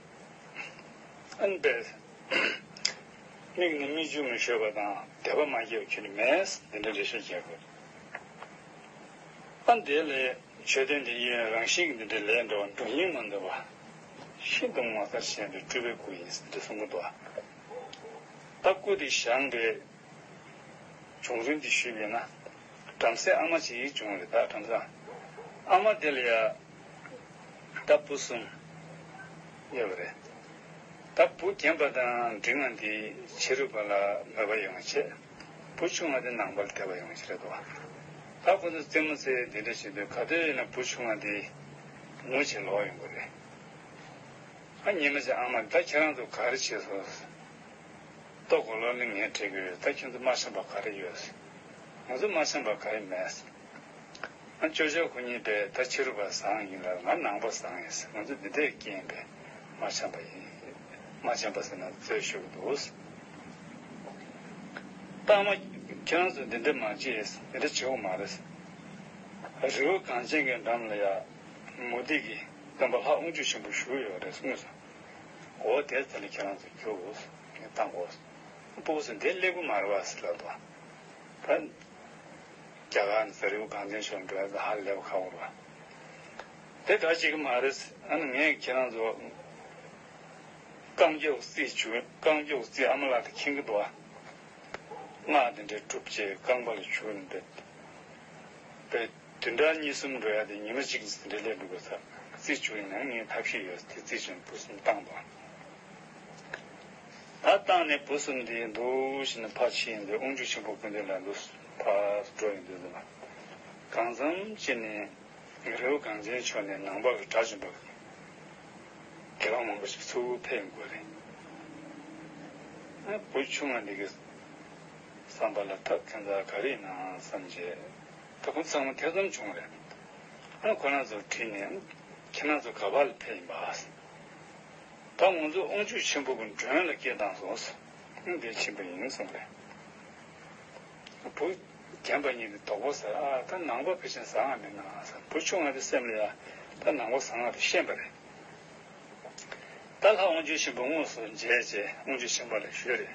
ཨན་པས་མིག་ནི་མིག་ཆུ་མི་ཤོར་བ་དང་དད་པ་མ་སྐྱེས་པ་ཁྱོན་ནས་མེད། འདི་འདྲ་འགྲེལ་བཤད་བྱས་དགོས། ཨ་འདི་ལས་མཆོད་རྟེན་འདི་གཡས་གཡོན་རང་བཞིན་གྱི་འདི་འདྲའི་ལས་འདྲ་བ་འགྲོ་སྙིང་མ་འདོད་པ། ཤིན་ཏུ་ངོ་མཚར་ཆེན་པོའི་སྤྲུལ་པའི་སྐུ་ཡིན་ཟེར་འདི་གསུང་གི་འདུག་ད་སྐུ་འདི་བཞེངས་པའི་བྱུང་རིམ་འདི་ཞུས་པས་ན། བྲམ་ཟེ་ཨ་མ་ཅིག་བྱུང་རེད། ད་བྲམ་ཟེ་ཨ་མ་དེ་ལ་ཡ་ད་བུ་གསུམ་ཡོད་པ་རེད། ད་བུ་རྒན་པ་དང་འབྲིང་བ་འདི་ཕྱི་རོལ་པ་ལ་མོས་པ་ཡོང་བ་བྱས། བུ་ཆུང་བ་དེ་ནང་པར་དད་པ་ཡོང་བ་ཞིག་རེད་དོ། ད་ཁོ་ཚོ་རྩེད་མོ་རྩེ་འདི་འདྲ་བྱེད་དུས་ག་དུས་ཡིན་ན་བུ་ཆུང་བ་འདི་ངུ་བྱེད་ལོག་ཡོང་གི་རེད། ཨ་ཉི་མ་ཅིག་ཨ་མ་ད་ཁྱེད་རང་ཚོ་ག་རེ་བྱེད་སོང་། ལྟོ་གོ་ལོག་ནི་ངས་སྤྲད་གི་ཡོད། ད་ཁྱེད་ཚོ་མ་ཤེས་པ་ག་རེ་ཡོད། ང་ཚོ་མ་ཤེས་པ་ག་རེ་མེད། ཨ་ཅོ་ཅོ་ཁོ་གཉིས་པས་ད་ཕྱི་རོལ་པ་བཟང་ཡིན་ལ་ང་ནང་པ་བཟང་ཡིན། ང་ཚོ་འདི་འདྲའི་རྐྱེན་པས་མ་འཆམ་པ་ཡིན། མ་འཆམ་པ་ཟེར་ན་རྩོད་ཤོར་གི་འདུག་ད་ཨ་མ་ཁྱེད་རང་ཚོ་འདི་འདྲ་མ་བྱེད། འདི་འདྲ་བྱེད་དགོས་མ་རེད། རི་བོ་གངས་ཅན་གྱི་འགྲམ་ལ་ཡ་མུ་སྟེགས་ཀྱི་སྟོན་པ་ལྷ་དབང་ཕྱུག་ཆེན་པོ་བཞུགས་ཡོད་རེད་གསུངས་སོང་། འོ་དེ་ཚེ་ལ་ཁྱེད་རང་ཚོ་རྒྱུགས་དགོས། བཏང་དགོས། སྤུ་གུ་ཚོ་འདིར་སླེབས་ཀྱི་མ་རེད་པ་ཟེར་ལབ་འདུག་ད་རྒྱ་གར་ནས་རི་བོ་གངས་ཅན་ཕྱོགས་འགྲོ་ཡ་ཧ་ལས་པ་ཁག་པོ་རེད་པ། དེ་འདྲ་བྱེད་ཀྱི་མ་རེད། ཨ་ནི་ངས་ཁྱེད་རང་ཚོ་རྐང་མགྱོགས་རྩིས་བྱུས། རྐང་མགྱོགས་རྩིས་ཨ་མ་ལགས་དེ་མཁྱེན་གྱི་འདུག་ཨ། སྔགས་དེ་འདྲའི་སྒྲུབ་བྱས་རྐང་པ་ལ་བྱུགས་ནས་བསྡད། བསྡད། བདུན་ཕྲག་གཉིས་གསུམ་འགྲོ་ཡ་དེ་ཉི་མ་གཅིག་ཙམ་དེ་འདྲ་སླེབས་འགྲོ་དགོས་ས། རྩིས་བྱུགས་ཡིན་ན་ངས་ཐབས་ཤེས་ཡོད་དེ་རྩིས་བྱས་ནས་བུ་གསུམ་བཏང་དང་། ད་བཏང་ནས་བུ་གསུམ་དེ་འདུག་བྱས་ནས་ཕར་ཕྱིན་ཡིན་དུས་དབང་ཕྱུག་ཆེན་པོ་སྐུ་མདུན་ལ་འདུག་ཕར་འགྲོ་ཡིན་དུས་འདུག་ལ། གང་འཚམ་ཅིག་ནས་རི་བོ་གངས་ཅན་ཕྱོགས་ནས་ནང་པ་གི་གྲྭ་བཙུན་པ་དགེ་སློང་མང་པོ་ཞིག་ཚུར་ཕེབས་ཡོང་གི་རེད། ཨ་བུ་ཆུང་བ་འདི་གི་བསམ་པ་ལ་ད་ཁྱེད་ཚོ་ག་རེ་ཡིན་ན་བསམ་བྱས། ད་ཁོང་ཚང་མ་ཐེ་ཚོམ་བྱུང་རེད། ཨ་ཁོ་རང་ཚོར་དྲིས་ནས་ཁྱེད་རང་ཚོ་ག་པར་ལ་ཕེབས་ཡིན་པ། ད་ང་ཚོ་དབང་ཕྱུག་ཆེན་པོ་གི་མགྲོན་ལ་སྐད་བཏང་སོང་། འདིར་ཕྱིན་པ་ཡིན་གསུངས་རེད། བུ་རྒན་པ་གཉིས་ཀྱིས་དོགས་པ་ཟ། ཨ་ད་ནང་པ་ཕལ་ཆེར་བཟང་བ་མིན་ན་བསམ། བུ་ཆུང་བ་དེ་སེམས་ལ་ཡ་ད་ནང་པ་བཟང་བ་དེ་ཤེས་པ་རེད། ད་ལྷ་དབང་ཕྱུག་ཆེན་པོ་དངོས་སུ་མཇལ་རྗེས་དབང་ཕྱུག་ཆེན་པོ་ལ་ཞུས་རེད།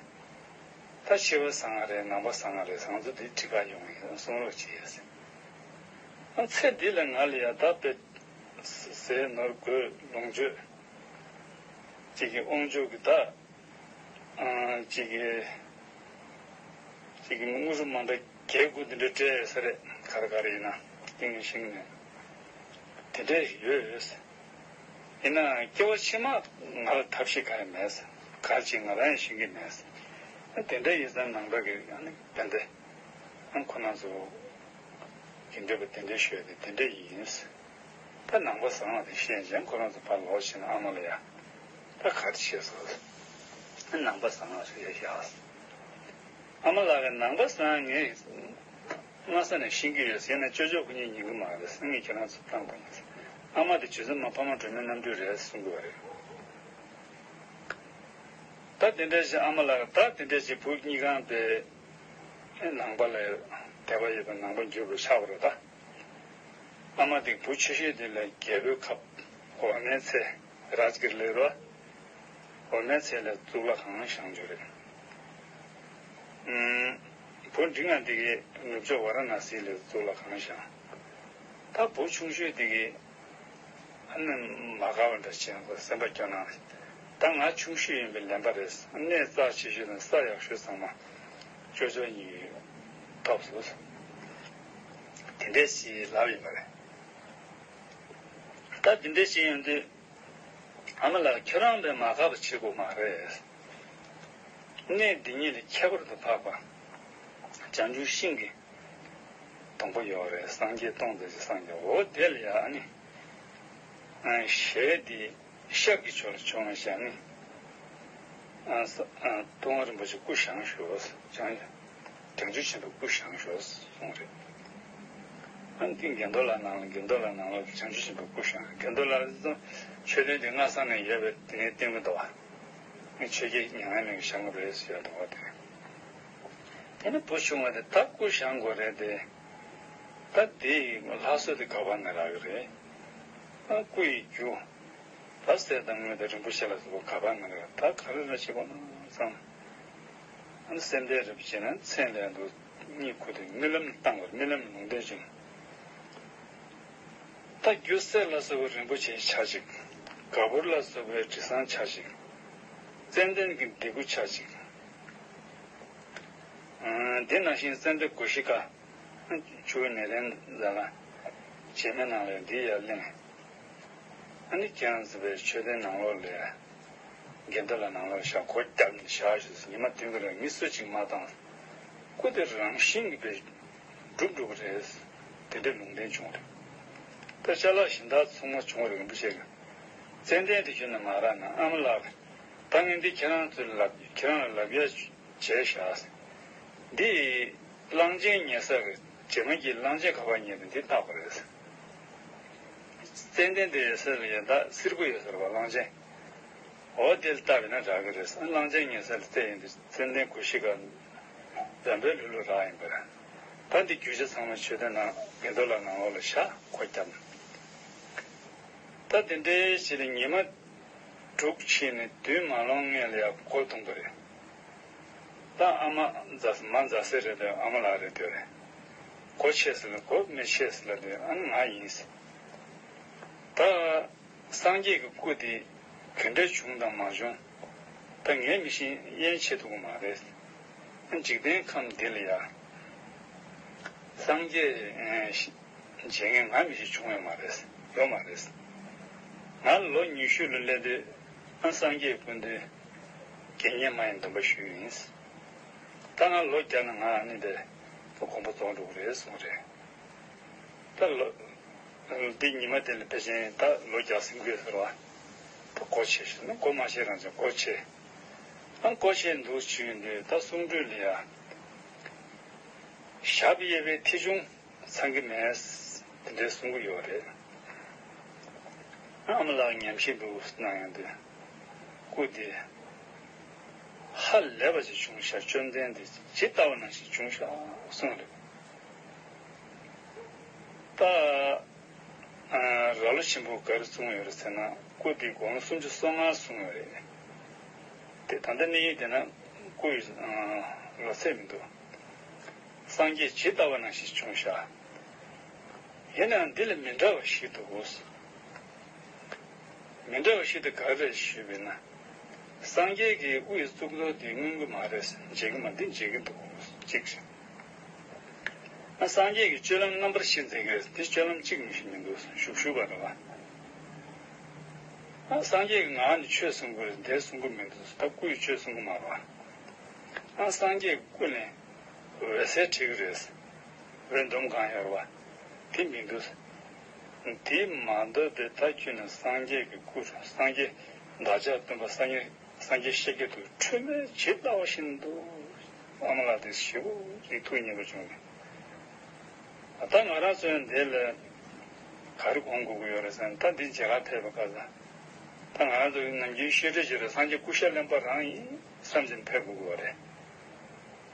ད་ཕྱི་པ་བཟང་བ་རེད། ནང་པ་བཟང་བ་རེད། ང་ཚོ་འདིར་ཁྲིད་ག་ཡོང་ཡིན་གསུང་རོགས་བྱེད་ཟེར། ཨ་ཚེ་འདི་ལ་ང་ལ་ཡ་ད་དཔེ་ཟས་ནོར་གོས་ལོངས་སྤྱོད་ཅིག་གི་དབང་ཕྱུག་གི་ད། ཨ་ཅིག་གི་ཅིག་གི་དངུལ་སྲང་མང་དྲགས་བརྒྱད་དགུ་འདི་འདྲ་སྤྲད་ས་རེད། ག་རེ་ག་རེ་ཡིན་ན་ཏིང་ངེ་ཤིང་ནས་དེ་འདྲ་ཡོད། ཡིན་ནའང་སྐྱེ་བ་ཕྱི་མ་ང་ལ་ཐབས་ཤེས་ག་ཡང་མེད། ག་རེ་བྱེད་ང་རང་ཡང་ཤེས་ཀྱི་མེད། དེ་འདྲ་ཡིན་ཙང་ནང་པ་གི་ཨ་ནི་བན་དེ་ཨ་ཁོ་རང་ཚོ་དགེ་འདུན་པ་དེ་འདྲ་ཤོད་དེ་དེ་འདྲ་ཡིན། ད་ནང་པ་བཟང་བ་དེ་ཤེས་བྱས་ཁོ་རང་ཚོ་ཕར་ལོག་ཕྱིན་ན་ཨ་མ་ལ་ཡ། ད་ག་རེ་བྱས་སོང་། ནང་པ་བཟང་བ་ཞིག་ཡ་བཞག་ཨ་མ་ལགས་ཀྱིས་ནང་པ་བཟང་ངས་སྔ་ས་ནས་ཤེས་ཀྱི་ཡོད་ཟེར་ན་ཅོ་ཅོ་ཁོ་གཉིས་ཉན་གྱི་མ་རེད། ངས་ཁྱེད་རང་ཚོ་བཏང་པ་ཡིན། ཨ་མ་དེ་བྱས་ཙང་མ་ཕ་མ་གྲོངས་མའི་རྣམ་སྤྲུལ་རེད་གསུང་གི་ཡོད་རེད། ད་དེ་འདྲ་ཞིག་ཨ་མ་ལགས་ད་དེ་འདྲ་ཞིག་བུ་གཉིས་ཀ་དེ། ནང་པ་ལ་དད་པ་ཡོད་པའི་ནང་པ་འགྱུར་བར་ཆགས་པ་རེད་ད། ཨ་མ་དེ་བུ་ཆུང་ཤོས་དེ་ལ་རྒྱལ་པོའི་ཁབ་འོ་མའི་ཚལ་རཱཇ་གིར་ལ་རོ། འོ་མའི་ཚལ་ལ་གཙུག་ལག་ཁང་བཞེངས་རྒྱུ་རེད། ཨུམ། བུ་འབྲིང་བ་དེ་གིས་ནུབ་ཕྱོགས་ཝཱ་ར་ཎ་སི་ལ་གཙུག་ལག་ཁང་བཞེངས། ད་བུ་ཆུང་ཤོས་དེ་གིས་ཨ་ནི་མ་དགའ་བ་འདྲ་བྱས་ནས་སེམས་པ་སྐྱོ་སྣང་། ད་ང་ཆུང་ཤོས་ཡིན་པའི་ལན་པ་རེད། གནས་རྩ་ཆེ་ཤོས་དང་ས་ཡག་ཤོས་ཚང་མ་ཅོ་ཅོ་གཉིས་ཐོབ་སོང་། དེ་འདྲས་ཞིག་ལབ་ཡོད་པ་རེད། ད་དེ་འདྲས་ཞིག་ཡོང་དུས། ཨ་མ་ལགས། ཁྱོད་རང་པས་མ་དགའ་བ་བྱེད་དགོས་མ་རེད། གནས་འདི་ཉིད་ལས་ཁྱད་པར་དུ་འཕགས་པ་བྱང་ཆུབ་ཤིང་གི་སྡོང་པོ་ཡོད་རེད། སངས་རྒྱས་སྟོང་ཙམ་ཞིག་སངས་རྒྱས། འོ་དེ་ལ་ཡང་ནི་ཞལ་འདི་ཤར་གྱི་ཕྱོགས་ལ་བྱུང་བ་ཞིག་ནི། ཨ་ས་ཨ་ཏུང་ཧྥང་རིན་པོ་ཆེ་སྐུ་བཞེངས་ཞུ་བྱང་བྱང་ཆུབ་ཆེན་པོའི་སྐུ་བཞེངས་ཞུ་གསུངས་རེད། ཨ་ནི་དགེ་འདུན་ལ་ནང་ལ་དགེ་འདུན་ལ་ནང་ལ་བྱང་ཆུབ་ཆེན་པོའི་སྐུ་བཞེངས། དགེ་འདུན་ལ་མཆོད་རྟེན་དེ་སྔ་ས་ནས་ཡོད་པའི་དེ་ནས་བསྟན་གྱི་འདུག་བ། ཆོས་རྒྱལ་མྱ་ངན་ལས་ཀྱིས་བཞེངས་པ་རེད་ཟེར་འདུག་བ་དེ། དེ་ནི་བུ་ཆུང་བ་དེ་ད་སྐུ་བཞེངས་དགོས་རེད་དེ། ད་དེ་ལྷ་གསོལ་དེ་ག་པར་ནས་རག་གི་རེད། ཨ་སྐུ་ཡི་རྒྱུ། ད་གསེར་དང་དངུལ་དང་རིན་པོ་ཆེ་ལ་སོགས་པ་ག་པར་ནས་རག་གི་རེད། ད་ག་རེ་རེད་བྱེད་པ་ན་བསམ། ཨ་ནི་སེམས་ཁྲལ་རེ་བྱས་ན་མཚན་ལས་འདུག་གཉིད་ཁུག་སྟེ་རྨི་ལམ་བཏང་བར་རྨི་ལམ་ལུང་བསྟན་བྱུང་། ད་རྒྱུ་གསེར་ལ་སོགས་པའི་རིན་པོ་ཆེ་ཆ་གཅིག་ག་བུར་ལ་སོགས་པའི་དྲི་བཟང་ཆ་གཅིག་ཙན་དན་གྱི་ལྡེ་གུ་ཆ་གཅིག་འདི་ནང་བཞིན་ཙན་དན་གོ་ཤི་ཀ་ཆུ་བོའི་ནེ་རན་ཛ་ལ་བྱེ་མའི་ནང་ལས་འདི་ཡར་ལེན། ཨ་ནི་ཁྱེད་རང་ཚོ་པའི་མཆོད་རྟེན་ནང་ལོགས་ལ་དགེ་འདུན་ལ་ནང་ལོགས་བཞག་སྒོ་བརྒྱབ་ནས་བཞག་ཞུས་སོ། ཉི་མ་བདུན་གྱི་རིང་མི་སུ་གཅིག་མ་བཏང་། སྐུ་དེ་རང་བཞིན་གྱིས་པའི་འགྲུབ་འགྲོ་གི་རེད། དེ་འདྲའི་ལུང་བསྟན་བྱུང་རེད། ད་ཅ་ལག་གཞན་དག་ཚང་མ་བྱུང་བ་རེད། རིན་པོ་ཆེ་གི་ཙན་དན་དེ་ཁྱོན་ནས་མ་རག་ན་ཨ་མ་ལགས། ད་ངས་འདི་ཁྱེད་རང་ཚོ་ལ་ཁྱེད་རང་ལ་ལབ་ཡ་བྱས་བཞག་འདི་གླང་ཆེན་ཉལ་ས་གི་རྗེས་མ་གི་གླང་ཆེན་ག་པར་ཉལ་ནས་འདི་བཏགས་པ་རེད། ཙན་དན་དེ་ཡོད་ས་ལ་ཡོད་ད་སིར་པོ་ཡོད་ས་རེད་པ། གླང་ཆེན། འོ་དེ་ལ་བཏགས་པས་ན་འདྲ་གི་རེད། གླང་ཆེན་ཉལ་ས་ལ་བལྟས་ཡིན་དུས་ཙན་དན་གོ་ཤི་ཀ་འཛམ་བུའི་ལྷུན་ལུ་རག་ཡིན་པ་རེད། ད་འདི་རྒྱུ་ཆ་ཚང་མ་མཆོད་རྟེན་ནང་དགེ་འདུན་ལ་ནང་ལོགས་ལ་བཞག་སྒོ་བརྒྱབ། ད་དེ་འདྲའི་ཞིག་ལ་ཉི་མ་དྲུག་ཕྱིན་ནས་བདུན་མ་ལོན་སྔོན་ལ་ཡར་སྒོ་རྡུང་པ་རེད། ད་ཨ་མ་མཛའ་མ་མཛའ་སེ་རེད་དེ་ཨ་མ་ལགས་རེད་དེ་རེད། སྒོ་ཕྱེ་ཟེར་ལ་སྒོ་མི་ཕྱེ་ཟེར་ལ་དེ་ཨ་ནི་ང་ཡིན་ཟེར། ད་སངས་རྒྱས་ཀྱི་སྐུ་དེ་ག་འདྲ་བྱུང་དང་མ་བྱུང་ད་ངས་མི་ཤེས། དབྱེ་འབྱེད་ཐུབ་ཀྱི་མ་རེད། འཇིག་རྟེན་ཁམས་འདི་ལ་ཡ་སངས་རྒྱས་མཇལ་མཁན་ང་མི་ཞིག་བྱུང་ཡོད་མ་རེད། ཡོད་མ་རེད། ང་ལོ་ཉི་ཤུ་ལ་སླེབས་དུས་ཨ་སངས་རྒྱས་སྐུ་མདུན་དགེ་བསྙེན་མ་ཡིན་སྡོམ་པ་ཞུས་ཡིན། ད་ང་ལོ་བརྒྱ་ན་ང་ཨ་ནི་དེ་དགོངས་པ་རྫོགས་འགྲོ་གི་རེད་གསུངས་རེད། ད་ལོ་འདི་ཉི་མ་དེ་ལ་ཕལ་ཆེར་ད་ལོ་བརྒྱ་ཟིན་དགོས་ཟེར་བ། ད་སྒོ་ཕྱེ་ཞེས་ན་སྒོ་མ་ཕྱེ་རང་ཅག་སྒོ་ཕྱེ། ཨ་སྒོ་ཕྱེ་འདུག་བྱུང་དུས་ད་གསུང་སྤྲུལ་ལ་ཡ། ཞབས་གཡས་པའི་མཐེ་ཆུང་ཚང་གི་མེད། དེ་འདྲའི་གསུང་གི་ཡོད་རེད། ཨ་མ་ལགས་ཉམས་ཞིབ་འདུག་གནང་ཡོང་དུས། སྐུ་དེ་ཧ་ལས་པ་ཅིག་བྱུང་ཤག་བཅོམ་ལྡན་འདས་ཇི་ལྟ་བ་ནང་བཞིན་བྱུང་ཤག་གསུངས་རེད། ད་ར་ལོ་ཆེན་པོ་ག་རེ་གསུངས་ཡོད་རེད་ཟེར་ན་སྐུ་དེ་དགུང་ལོ་སུམ་ཅུ་སོ་ལྔ་གསུངས་ཡོད་རེད། དེ་ད་ལྟ་གནས་ཡུལ་དེ་ན་སྐུ་ཡི་ལོ་ཚད་མི་འདུག་སངས་རྒྱས་ཇི་ལྟ་བ་ནང་བཞིན་བྱུང་ཤག་ཡིན་ནའང་འདི་ལ་མི་འདྲ་བ་ཞིག་འདུག་མི་འདྲ་བ་ཞིག་དེ་ག་རེ་རེད་ཞུས་པས་ན། སངས་རྒྱས་ཀྱི་དབུ་ཡི་གཙུག་ཏོར་དེ་མངོན་གྱི་མ་རེད། མཇལ་གྱི་མ་འདི་མཇལ་གྱི་འདུག་གཅིག་རེད། ཨ་སངས་རྒྱས་ཀྱི་སྤྱོད་ལམ་རྣམ་པར་ཤེས་མཛད་ཀྱི་རེད། འདི་སྤྱོད་ལམ་གཅིག་མི་ཞིག་མི་འདུག་ཞུགས་ཞུགས་པ་རེད་བ། ཨ་སངས་རྒྱས་ཀྱི་ངག་ནས་ཆོས་གསུང་གི་རེད། འདིར་གསུང་གི་མི་འདུག་ད་སྐུ་ཡི་ཆོས་གསུང་གི་མ་རེད་བ། ཨ་སངས་རྒྱས་ཀྱི་སྐུ་ནས་འོད་ཟེར་འཕྲོས་ཀྱི་རེད། འོད་འདོམ་གང་ཡོད་རེད་བ། དེ་མི་འདུག་དེ་མ་འདོད་པའི་ད་ཁྱོད་ནི་སངས་རྒྱས་ཀྱི་སྐུ་རེད། སངས་རྒྱས་བདག་ཅག་སྟོན་པ་སངས་རྒྱས་སངས་རྒྱས་ཤཱཀྱ་ཐུབ་འཁྲུལ་མེད་ཇི་ལྟ་བ་བཞིན་དུ། ཨ་མ་ལགས་དེ་ཞེ་པོ་ཅིག་ཐུགས་མཉེས་པོ་བྱུང་ནས། ད་ང་རང་ཚོའི་འདི་ལ་ག་རེ་སྒོམ་དགོས་ཀྱི་ཡོད་རེད་ཟེར་ན། ད་འདི་མཇལ་ཁ་ཕེབས་པ་ག་ས། ད་ང་རང་ཚོ་ནམ་རྒྱུན་བཤད་ཁྲིད་བྱེད་རེད། སངས་རྒྱས་སྐུ་ཤ་རློན་པ་རང་ཡིན་བསམ་བཞིན་ཕེབས་དགོས་ཀྱི་ཡོད་རེད།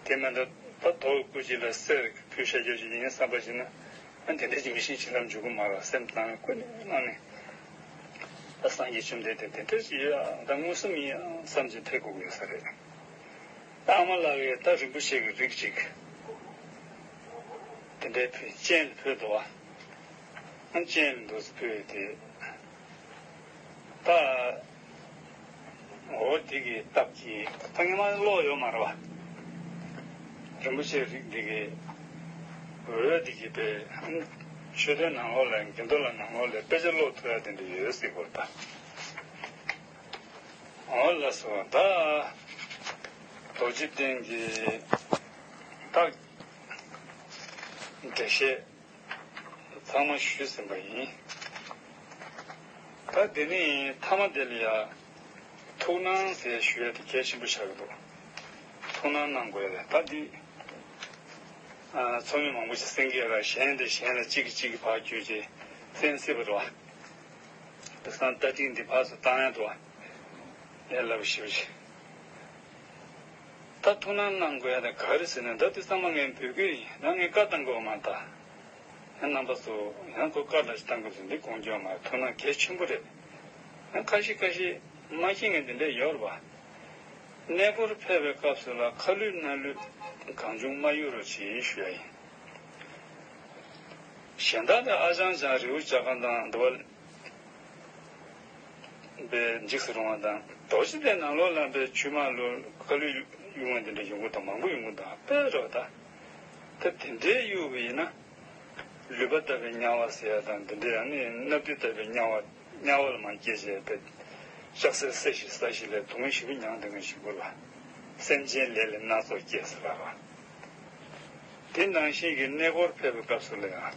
དེ་མ་གཏོགས་ ད་དོ་སྐུ་ཅིག་ལ་གསེར་ཕུལ་བྱ་རྒྱུ་ཞིག་ཡིན་བསམ་པ་ཞིག་ན། ཨ་དེ་འདྲ་ཅིག་མི་ཤེས་བྱིན་རླབས་འཇུག་གི་མ་རེད། སེམས་གཏིང་ནས་ཀུན་ནས་བླངས་ནས། ད་སངས་རྒྱས་བཅོམ་ལྡན་འདས་དེ་འདྲ་ཞིག་ཡོད་ཨང་། ད་མངོན་སུམ་ཡིན་ཨང་བསམ་གྱིན་ཐེག་དགོས་ཀྱི་ཡོད་ས་རེད། ད་ཨ་མ་ལགས་ཀྱིས་ད་རིན་པོ་ཆེ་གི་རིགས་ཅིག་དེ་འདྲའི་ཕུལ་སྤྱན་ལ་ཕུལ་འདུག་བ། ཨ་སྤྱན་ལ་འདུག་སེ་ཕུལ་དེ། ད། འོ་དེ་གི་སྟབས་ཀྱིས་ད་ངས་མ་ཀློག་ཡོད་མ་རེད་བ། རིན་པོ་ཆེ་རིགས་འདི་གི་འོད་འདི་གི་པའི་མཆོད་རྟེན་ནང་ལོགས་ལ་དགེ་འདུན་ལ་ནང་ལོགས་ལ་དཔེ་ཆ་ཀློག་ཐུབ་ཡ་དེ་འདྲ་ཡོད་སྲིད་པ་རེད་ད། འོ་ལགས་སོ། ད་རྡོ་རྗེ་གདན་གྱི་ད་འགྲེལ་བཤད་ཚང་མ་ཞུས་ཟིན་པ་ཡིན། ད་དེ་ནས་མཐའ་མ་དེ་ལ་ཡ་ཐུགས་སྣང་ཟེར་ཞུ་ཡ་དེ་གལ་ཆེན་པོ་ཆགས་ཀྱི་འདུག་ཐུགས་སྣང་གནང་དགོས་ཡ་རེད། ད་འདི་ཚོགས་མི་མང་པོ་ཞིག་གསན་གྱི་ཡོད་ར། གཞན་དེ་གཞན་ལ་གཅིག་གིས་གཅིག་གི་བར་བརྒྱུད་ཅིག་གསན་སྲིད་པ་རེད་བ། དེང་སང་ལྟ་ཁྲིད་འདི་ཕར་ཚུར་བཏང་ཡ་འདུག་བ། ཡ་ལབ་ཞིབ་ཞིག་ད་ཐུགས་སྣང་གནང་དགོས་ཡ་དེ་ག་རེ་ཟེར་ན། ད་དེ་ཚང་མ་ངས་འབོད་སྐུལ་ཡིན། ད་ངས་བཀའ་བཏང་དགོས་མ་ད། ཡང་རྣམ་པ་ཚོ་ཡང་ཁོ་བཀའ་འདྲ་ཞིག་བཏང་དགོས་ཟེར་འདི་དགོངས་འགྱུར་མ་ཐུགས་སྣང་གལ་ཆེན་པོ་རེད། ཡང་ཁ་ཤས་ཁ་ཤས་མ་ཤེས་མཁན་དེ་འདྲས་ཡོད་རེད་བ། གནས་སྐོར་ཕེབས་པའི་སྐབས་སུ་ལ་ཁ་ལུད་སྣ་ལུད་གང་བྱུང་མ་གཡུག་རོགས་བྱེད་ཞུ་ཡ་ཡིན། གཞན་དག་ནི་ཨ་ཅང་ཅང་རི་བོ་བྱ་རྐང་དང་འདི་བ་པའི་འཇིགས་སུ་རུང་བ་དང་། རྡོ་རྗེ་གདན་ནང་ལོགས་ལ་པའི་ཆུ་དམར་ལོ་ཁ་ལུད་གཡུག་མཁན་དེ་འདྲ་ཡོང་གི་འདུག་མང་པོ་ཡོང་གི་འདུག་དཔེ་རོ་ད། ད་དེ་འདྲའི་གཡུག་པ་ཡིན་ན། ལུད་པ་ལྟ་བུའི་དམྱལ་བ་ཟེར་ཡ་དང་འདི་འདྲའི་ཨ་ནི་སྣབས་དུད་ལྟ་བུའི་དམྱལ་བ། དམྱལ་བ་ལ་མར་སྐྱེས་བྱས་པའི་ཤག་སེར་སེ་ཞིག་ས་ཞིག་ལས་སྡུག་བསྔལ་ཞེ་པོ་མྱངས་བསྡད་མཁན་ཞིག་དགོས་ལ། སེམས་ཅན་ལས་ལས་སྣ་ཚོགས་སྐྱེས་ཟེར་ལ་ར། དེ་ནང་བཞིན་གྱི་གནས་སྐོར་ཕེབས་པའི་སྐབས་སུ་ལ་ཡང་།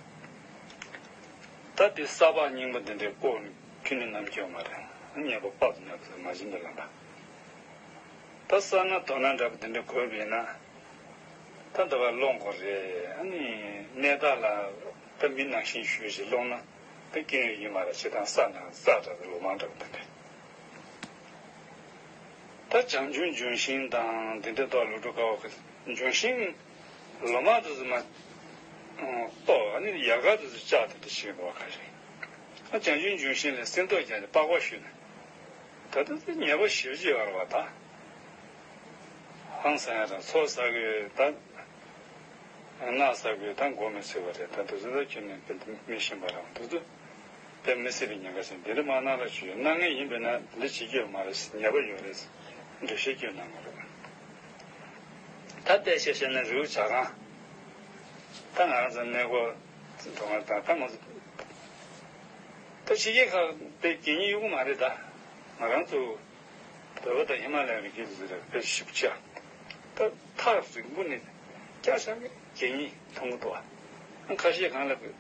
ད་དེ་ས་ཕག་རྙིང་པ་འདི་འདྲའི་བཀོག་ནས་ཁྱོན་ནས་ནམ་སྐྱོན་མ་རེད། ཉེས་པ་དཔག་ཏུ་མེད་པ་ཟེར་མ་བྱིན་པའི་ལམ་པ། ད་ས་སྣ་རྡོ་སྣ་འདྲ་པོ་འདི་འདྲ་དགོས་པ་ཡིན་ན། ད་འདི་བ་སློང་དགོས་རེད། ཨ་ནི་གནས་བདག་ལ་ད་མི་ནང་བཞིན་ཞུས་ཞིག་སློང་ན་ད་སྐྱོན་ཡོད་ཀྱི་མ་རེད། ཅི་དང་ས་ན་ས་འདྲ་པོ་ལོ་མང་འདྲ་པོ་འདི་འདྲ། ད་བྱང་ཆུབ་ལྗོན་ཤིང་དང་འདི་འདྲ་ཐོག་ལོ་དྲུག་དཀའ་བ་ལྗོན་ཤིང་ལོ་མ་དེ་ཚོ་མ་གཏོགས་ཨ་ནི་ཡལ་ག་དེ་ཚོ་བཅག་དེ་འདྲ་བྱེད་འགྲོ་བ་ག་རེད། ཨ་བྱང་ཆུབ་ལྗོན་ཤིང་ལ་སྲིན་ཏོག་རྒྱག་ནས་པགས་པ་བཤུས་ནས་ད་ལྟ་དེ་ཉེས་པ་ཞེ་པོ་ཅིག་ཡོད་རེད་བ་ད། ཧང་སང་ཡ་དང་ཚོགས་བསགས་དགོས་ད། སྣག་བསགས་དགོས་ད་མགོ་མི་ཚོས་པ་རེད། ད་དེ་ཚོ་ད་ཁྱོན་ནས་དཔེ་མི་ཤེས་པ་རང་དེ་ཚོ། དཔེ་མི་སྲིད་པའི་ཉེན་ཁ་ཞིག་འདི་འདྲ་མ་གནང་རོགས་ཞུ། གནང་མཁན་ཡིན་པས་ན་འདི་འདྲ་བྱེད་རྒྱུ་ཡོད་མ་རེད། ཉེས་པ་ཡོད་རེད། འགྲེལ་བཤད་སྐྱོན་གནང་དགོས་རེད། ད་བལྟས་བཤད་བཤད་ན་རི་བོ་བྱ་རྐང་། ད་ང་རང་ཚོ་གནས་སྐོར་འགྲོ་བ་དང་ད་ང་ཚོ་ད་ཕྱི་རྒྱལ་ཁག་དཔེ་དགེ་བསྙེན་གཡུག་གི་མ་རེད། ད་ང་རང་ཚོ་བོད་པ་དང་ཧི་མ་ལ་ཡའི་རི་རྒྱུད་དེ་ཚོ་རེད། དཔེ་ཞིབ་ཆ་ད་ཐག་རིང་པོ་ནས་བསྐྱར་བཞག་གི་དགེ་བསྙེན་མཐོང་གི་འདུག་ཁ་ཤས་གང་ལ་སྦྱིན་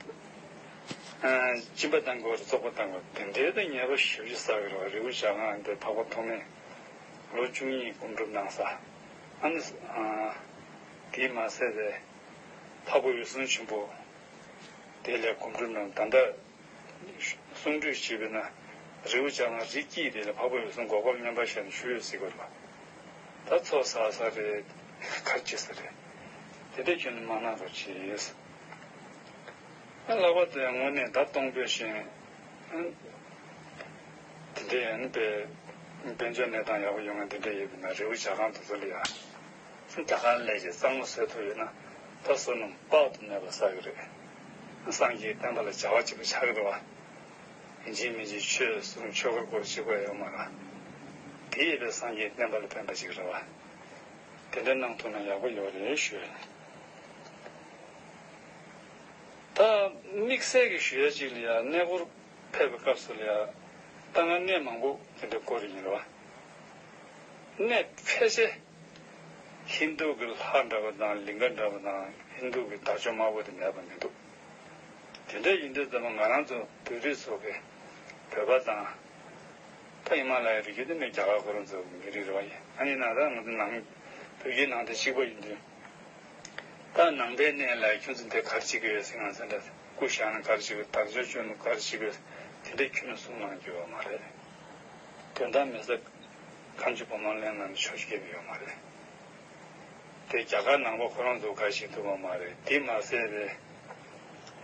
པ་བཏང་དགོས་རེད། བཙོག་པ་བཏང་དགོས་རེད། དེ་འདྲའི་ད་ཉེས་པ་ཞེ་པོ་ཅིག་བསགས་ཀྱི་རེད་བ། རི་བོ་བྱ་རྐང་འདི་འཕགས་པ་ཐོགས་མེད་ལོ་བཅུ་གཉིས་སྒོམ་སྒྲུབ་གནང་ས། ཨ་ནི་དེས་མ་ཟད་པའི་འཕགས་པ་འོད་སྲུང་ཆེན་པོ་དེ་ལས་སྒོམ་སྒྲུབ་གནང་། ད་ལྟ་གསུང་སྒྲོས་བྱས་པས་ན་རི་བོ་བྱ་རྐང་རི་དཀྱིལ་དེ་ལ་འཕགས་པ་འོད་སྲུང་སྒོ་སྐོར་མཉམ་པར་བཞག་ནས་བཞུགས་ཡོད་ཟེར་གྱི་རེད་བ། ད་ཚོགས་བསགས་ས་རེད། ག་རེ་བྱེད་ས་རེད། དེ་འདྲ་ཁྱོན་ནས་མ་གནང་རོགས་བྱེད། ཨ་ལྷག་པར་དུ་ཡང་དངོས་གནས་ད་གཏོང་ཕོད་ཤིང་། དེ་འདྲའི་ཡང་ནི་དཔེ་དཔལ་འབྱོར་གནས་སྟངས་ཡག་པོ་ཡོང་ང་དེ་འདྲ་ཡོད་པ་ན་རི་བོ་བྱ་རྐང་དེ་ཚོ་ལ་ཡང་རྒྱ་གར་ལས་ཀྱི་གཙང་མ་བཟོས་ཐུབ་ཡོད་ན་ད་བསོད་ནམས་དཔག་ཏུ་མེད་པ་བསགས་ཀྱི་རེད། སངས་རྒྱས་བསྟན་པ་ལ་བྱ་བ་བྱེད་པ་ཆགས་ཀྱི་རེད་བ། ཡིན་གཅིག་མིན་གཅིག་ཆོས་གསུང་ཆོས་འཁོར་སྐོར་བྱེད་དགོས་ཡོད་མ་རེད། དེ་ཡིས་དཔེ་སངས་རྒྱས་བསྟན་པ་ལ་ཕན་པ་ཅིག་རེད་བ། དེ་འདྲ་གནང་ཐུབ་ན་ཡག་པོ་ཡོད་རེད་ཞུ། ད་དམིགས་བསལ་གྱི་ཞུ་ཡ་གཅིག་ལ་ཡ་གནས་སྐོར་ཕེབས་པའི་སྐབས་སུ་ལ་ཡ་ད་ང་གནས་མང་པོ་དེ་འདྲ་སྐོར་ཡིན་རེད་བ། གནས་ཕལ་ཆེར་ཧིན་རྡུ་གི་ལྷ་འདྲ་བ་དང་ལིང་ག་འདྲ་བ་དང་ཧིན་རྡུ་གི་དར་ལྕོག་དམར་པོ་དེ་མེད་པ་མི་འདུག་དེ་འདྲ་ཡིན་དུས་ཙམ་པ་ང་རང་ཚོ་བོད་རིགས་ཚོ་གི་བོད་པ་དང་ད་ཧི་མ་ལ་ཡའི་རི་རྒྱུད་དེ་ནས་རྒྱ་གར་ཁོ་རང་ཚོ་གི་མི་རིགས་རེད་བ། ཡིན་ཨ་ནི་ན་ད་ང་ཚོ་ནང་བོད་རྒྱའི་ནང་དེ་གཅིག་པ་ཡིན་དུས། ད་ནང་པའི་གནས་ལ་ཁྱོད་ཚོ་འདི་ག་རེ་བྱེད་ཀྱི་ཡོད་ཟེར་ང་ཚོ་འདྲ་སྐུ་བཞེངས་ན་ག་རེ་བྱེད་ཀྱི་ཡོད། དར་ལྕོག་གཅོད་ན་ག་རེ་བྱེད་ཀྱི་ཡོད། དེ་འདྲའི་ཁྱོན་ནས་གསུང་གནང་རྒྱུ་ཡོད་མ་རེད། དོན་དག་མེད་ས་གང་ཅི་བུ་མ་ལེན་ན་ནི་ཆོག་ཤེས་ཀྱི་ཡོད་མ་རེད། དེ་རྒྱ་གར་ནང་པ་ཁོ་རང་ཚོ་ག་ཞིག་ཐུབ་པ་མ་རེད། དེ་མ་ཟད་པའི་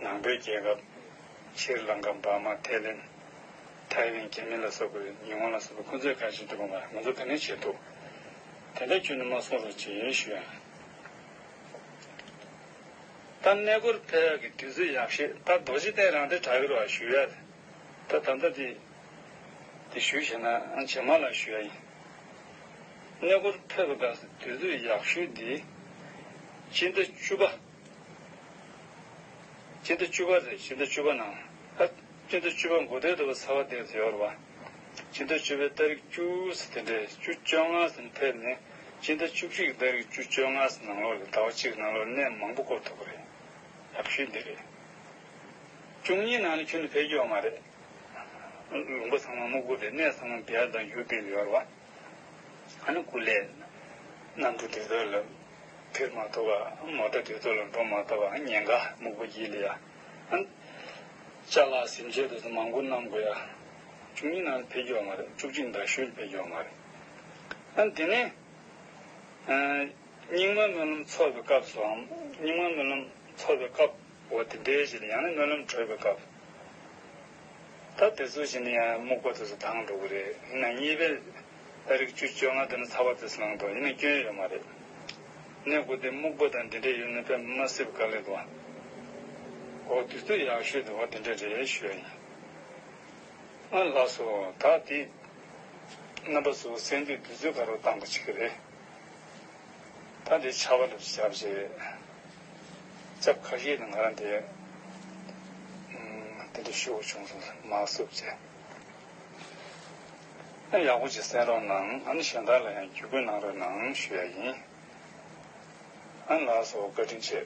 ནང་པའི་རྒྱལ་ཁབ་ཤྲི་ལང་ཀ། འབར་མ། ཐའི་ལེན། ཐའེ་ཝན། ཁེ་མི་ལ་སོགས་པའི། ཉི་ཧོང་ལ་སོགས་པའི། ཁོ་ཚོས་ག་ཞིག་ཐུབ་པ་མ་རེད། ང་ཚོ་ག་ནས་བྱེད་ཐུབ། དེ་འདྲ་ཁྱོན་ནས་མ་གསུང་རོགས་བྱེད་ཞུ་ཡ་ཡིན། ད་གནས་སྐོར་ཕེབས་ཡག་གི་དུས་ཚོད་ཡག་ཤོས་ད་རྡོ་རྗེ་གདན་རང་སྡེ་བྲག་ཡུལ་བ་ཞུ་ཡ་རེད། ད་ད་ལྟ་དེ་དེ་ཞུས་བྱས་ན་རྗེས་མ་ལ་ཞུ་ཡ་ཡིན། གནས་སྐོར་ཕེབས་པའི་སྐབས་སུ་དུས་ཚོད་ཡག་ཤོས་འདི་སྤྱི་ཟླ་བཅུ་པ། སྤྱི་ཟླ་བཅུ་པ་རེད། སྤྱི་ཟླ་བཅུ་པ་ནང་ཨ། སྤྱི་ཟླ་བཅུ་པ་འགོ་སྟོད་དུ་ཚ་བ་དེ་ཚོ་ཡོད་རེད་བ། སྤྱི་ཟླ་བཅུ་པའི་ཏ་རིག་བཅུ་ཟེར་དེ་འདྲས། བཅུ་བཅོ་ལྔ་ཟེར་ཕེབས་ནས་སྤྱི་ཟླ་བཅུ་གཅིག་ཏ་རིག་བཅུ་བཅོ་ལྔ་ནང་ལོགས་ལ་ཟླ་བ་གཅིག་ནང་ལོགས་གནས་མང་པོ་སྐོར་ཐུབ་པ་རེད། ཡག་ཤོས་འདི་རེད། བཅུ་གཉིས་ནང་ནས་ཁྱོན་ནས་ཕེབས་རྒྱུ་ཡོད་མ་རེད། ལུང་པ་ཚང་མ་སྨུག་པོ་རེད། གནས་ཚང་མ་བི་ཧར་དང་ཡུལ་དེ་ལ་ཡོད་རེད་བ། ཨ་ནི་སྐུ་ལས་གནམ་གྲུ་དེ་ཚོ་ལ་འཕུར་མ་ཐུབ་པ། མོ་ཊ་དེ་ཚོ་ལ་འགྲོ་མ་ཐུབ་པ། ཉེན་ཁ་སྨུག་པོ་དཀྱིལ་ལ་ཡ། ཨ་ནི་ཅ་ལག་གཟིམ་ཆས་དེ་ཚོ་མང་པོ་བསྣམས་དགོས་ཡ། བཅུ་གཉིས་ནང་ཕེབས་རྒྱུ་ཡོད་མ་རེད། བཅུ་གཅིག་ཟླ་ཤོད་ཕེབས་རྒྱུ་ཡོད་མ་རེད། ཨ་ནི་དེ་ནས་ཨ། རྙིང་མ་སྨོན་ལམ་ཚོགས་པའི་སྐབས་སུའང་། རྙིང་མ་སྨོན་ལམ་ཚོགས་པའི་སྐབས་འོ་དེ་འདྲའི་ཞིག་ལ་ཡང་ན་སྨོན་ལམ་གྲོལ་བའི་སྐབས། ད་དེ་ཚོ་ཞིག་ནི་ཡང་སྨུག་པ་དེ་ཚོ་དྭངས་འགྲོ་གི་རེད། ཡིན་ན་གཉིས་པའི་ཏ་རིག་བཅུ་བཅོ་ལྔ་དེ་ནི་ཚ་བ་དེ་ཚོ་ལངས་འདུག་ཡིན་ན་སྐྱོན་ཡོད་མ་རེད། གནས་སྐོར་དེ་སྨུག་པ་དང་འདི་འདྲ་ཡོད་ན་དཔེ་མ་སྲིད་པ་དཀའ་ལས་འདུག་འོ་དུས་ཚོད་ཡག་ཤོས་དེ་འོ་དེ་འདྲ་རེད་ཞུ་ཡ་ཡིན། ཨ་ལགས་སོ། ད་དེ་རྣམ་པ་ཚོ་གསན་དུས་དུས་ཚོད་ག་རེ་བཏང་དགོས་ཀྱི་རེད། ད་དེ་ཆར་པ་ལ་བཞག་བྱས། སྐབས་ཁ་ཤས་ནས་ང་རང་དེ་ཨུམ། དེ་འདྲ་ཞུ་དགོས་བྱུང་སོང་། མ་བསུབ་བྱས། ཨ་ཡག་པོ་ཅིག་གསན་རོགས་གནང་། ཨ་ནི་གཞན་དག་ལ་ཡང་བརྒྱུད་སྐུལ་གནང་རོགས་གནང་ཞུ་ཡ་ཡིན། ཨ་ལགས་སོ། བཀའ་དྲིན་ཆེ།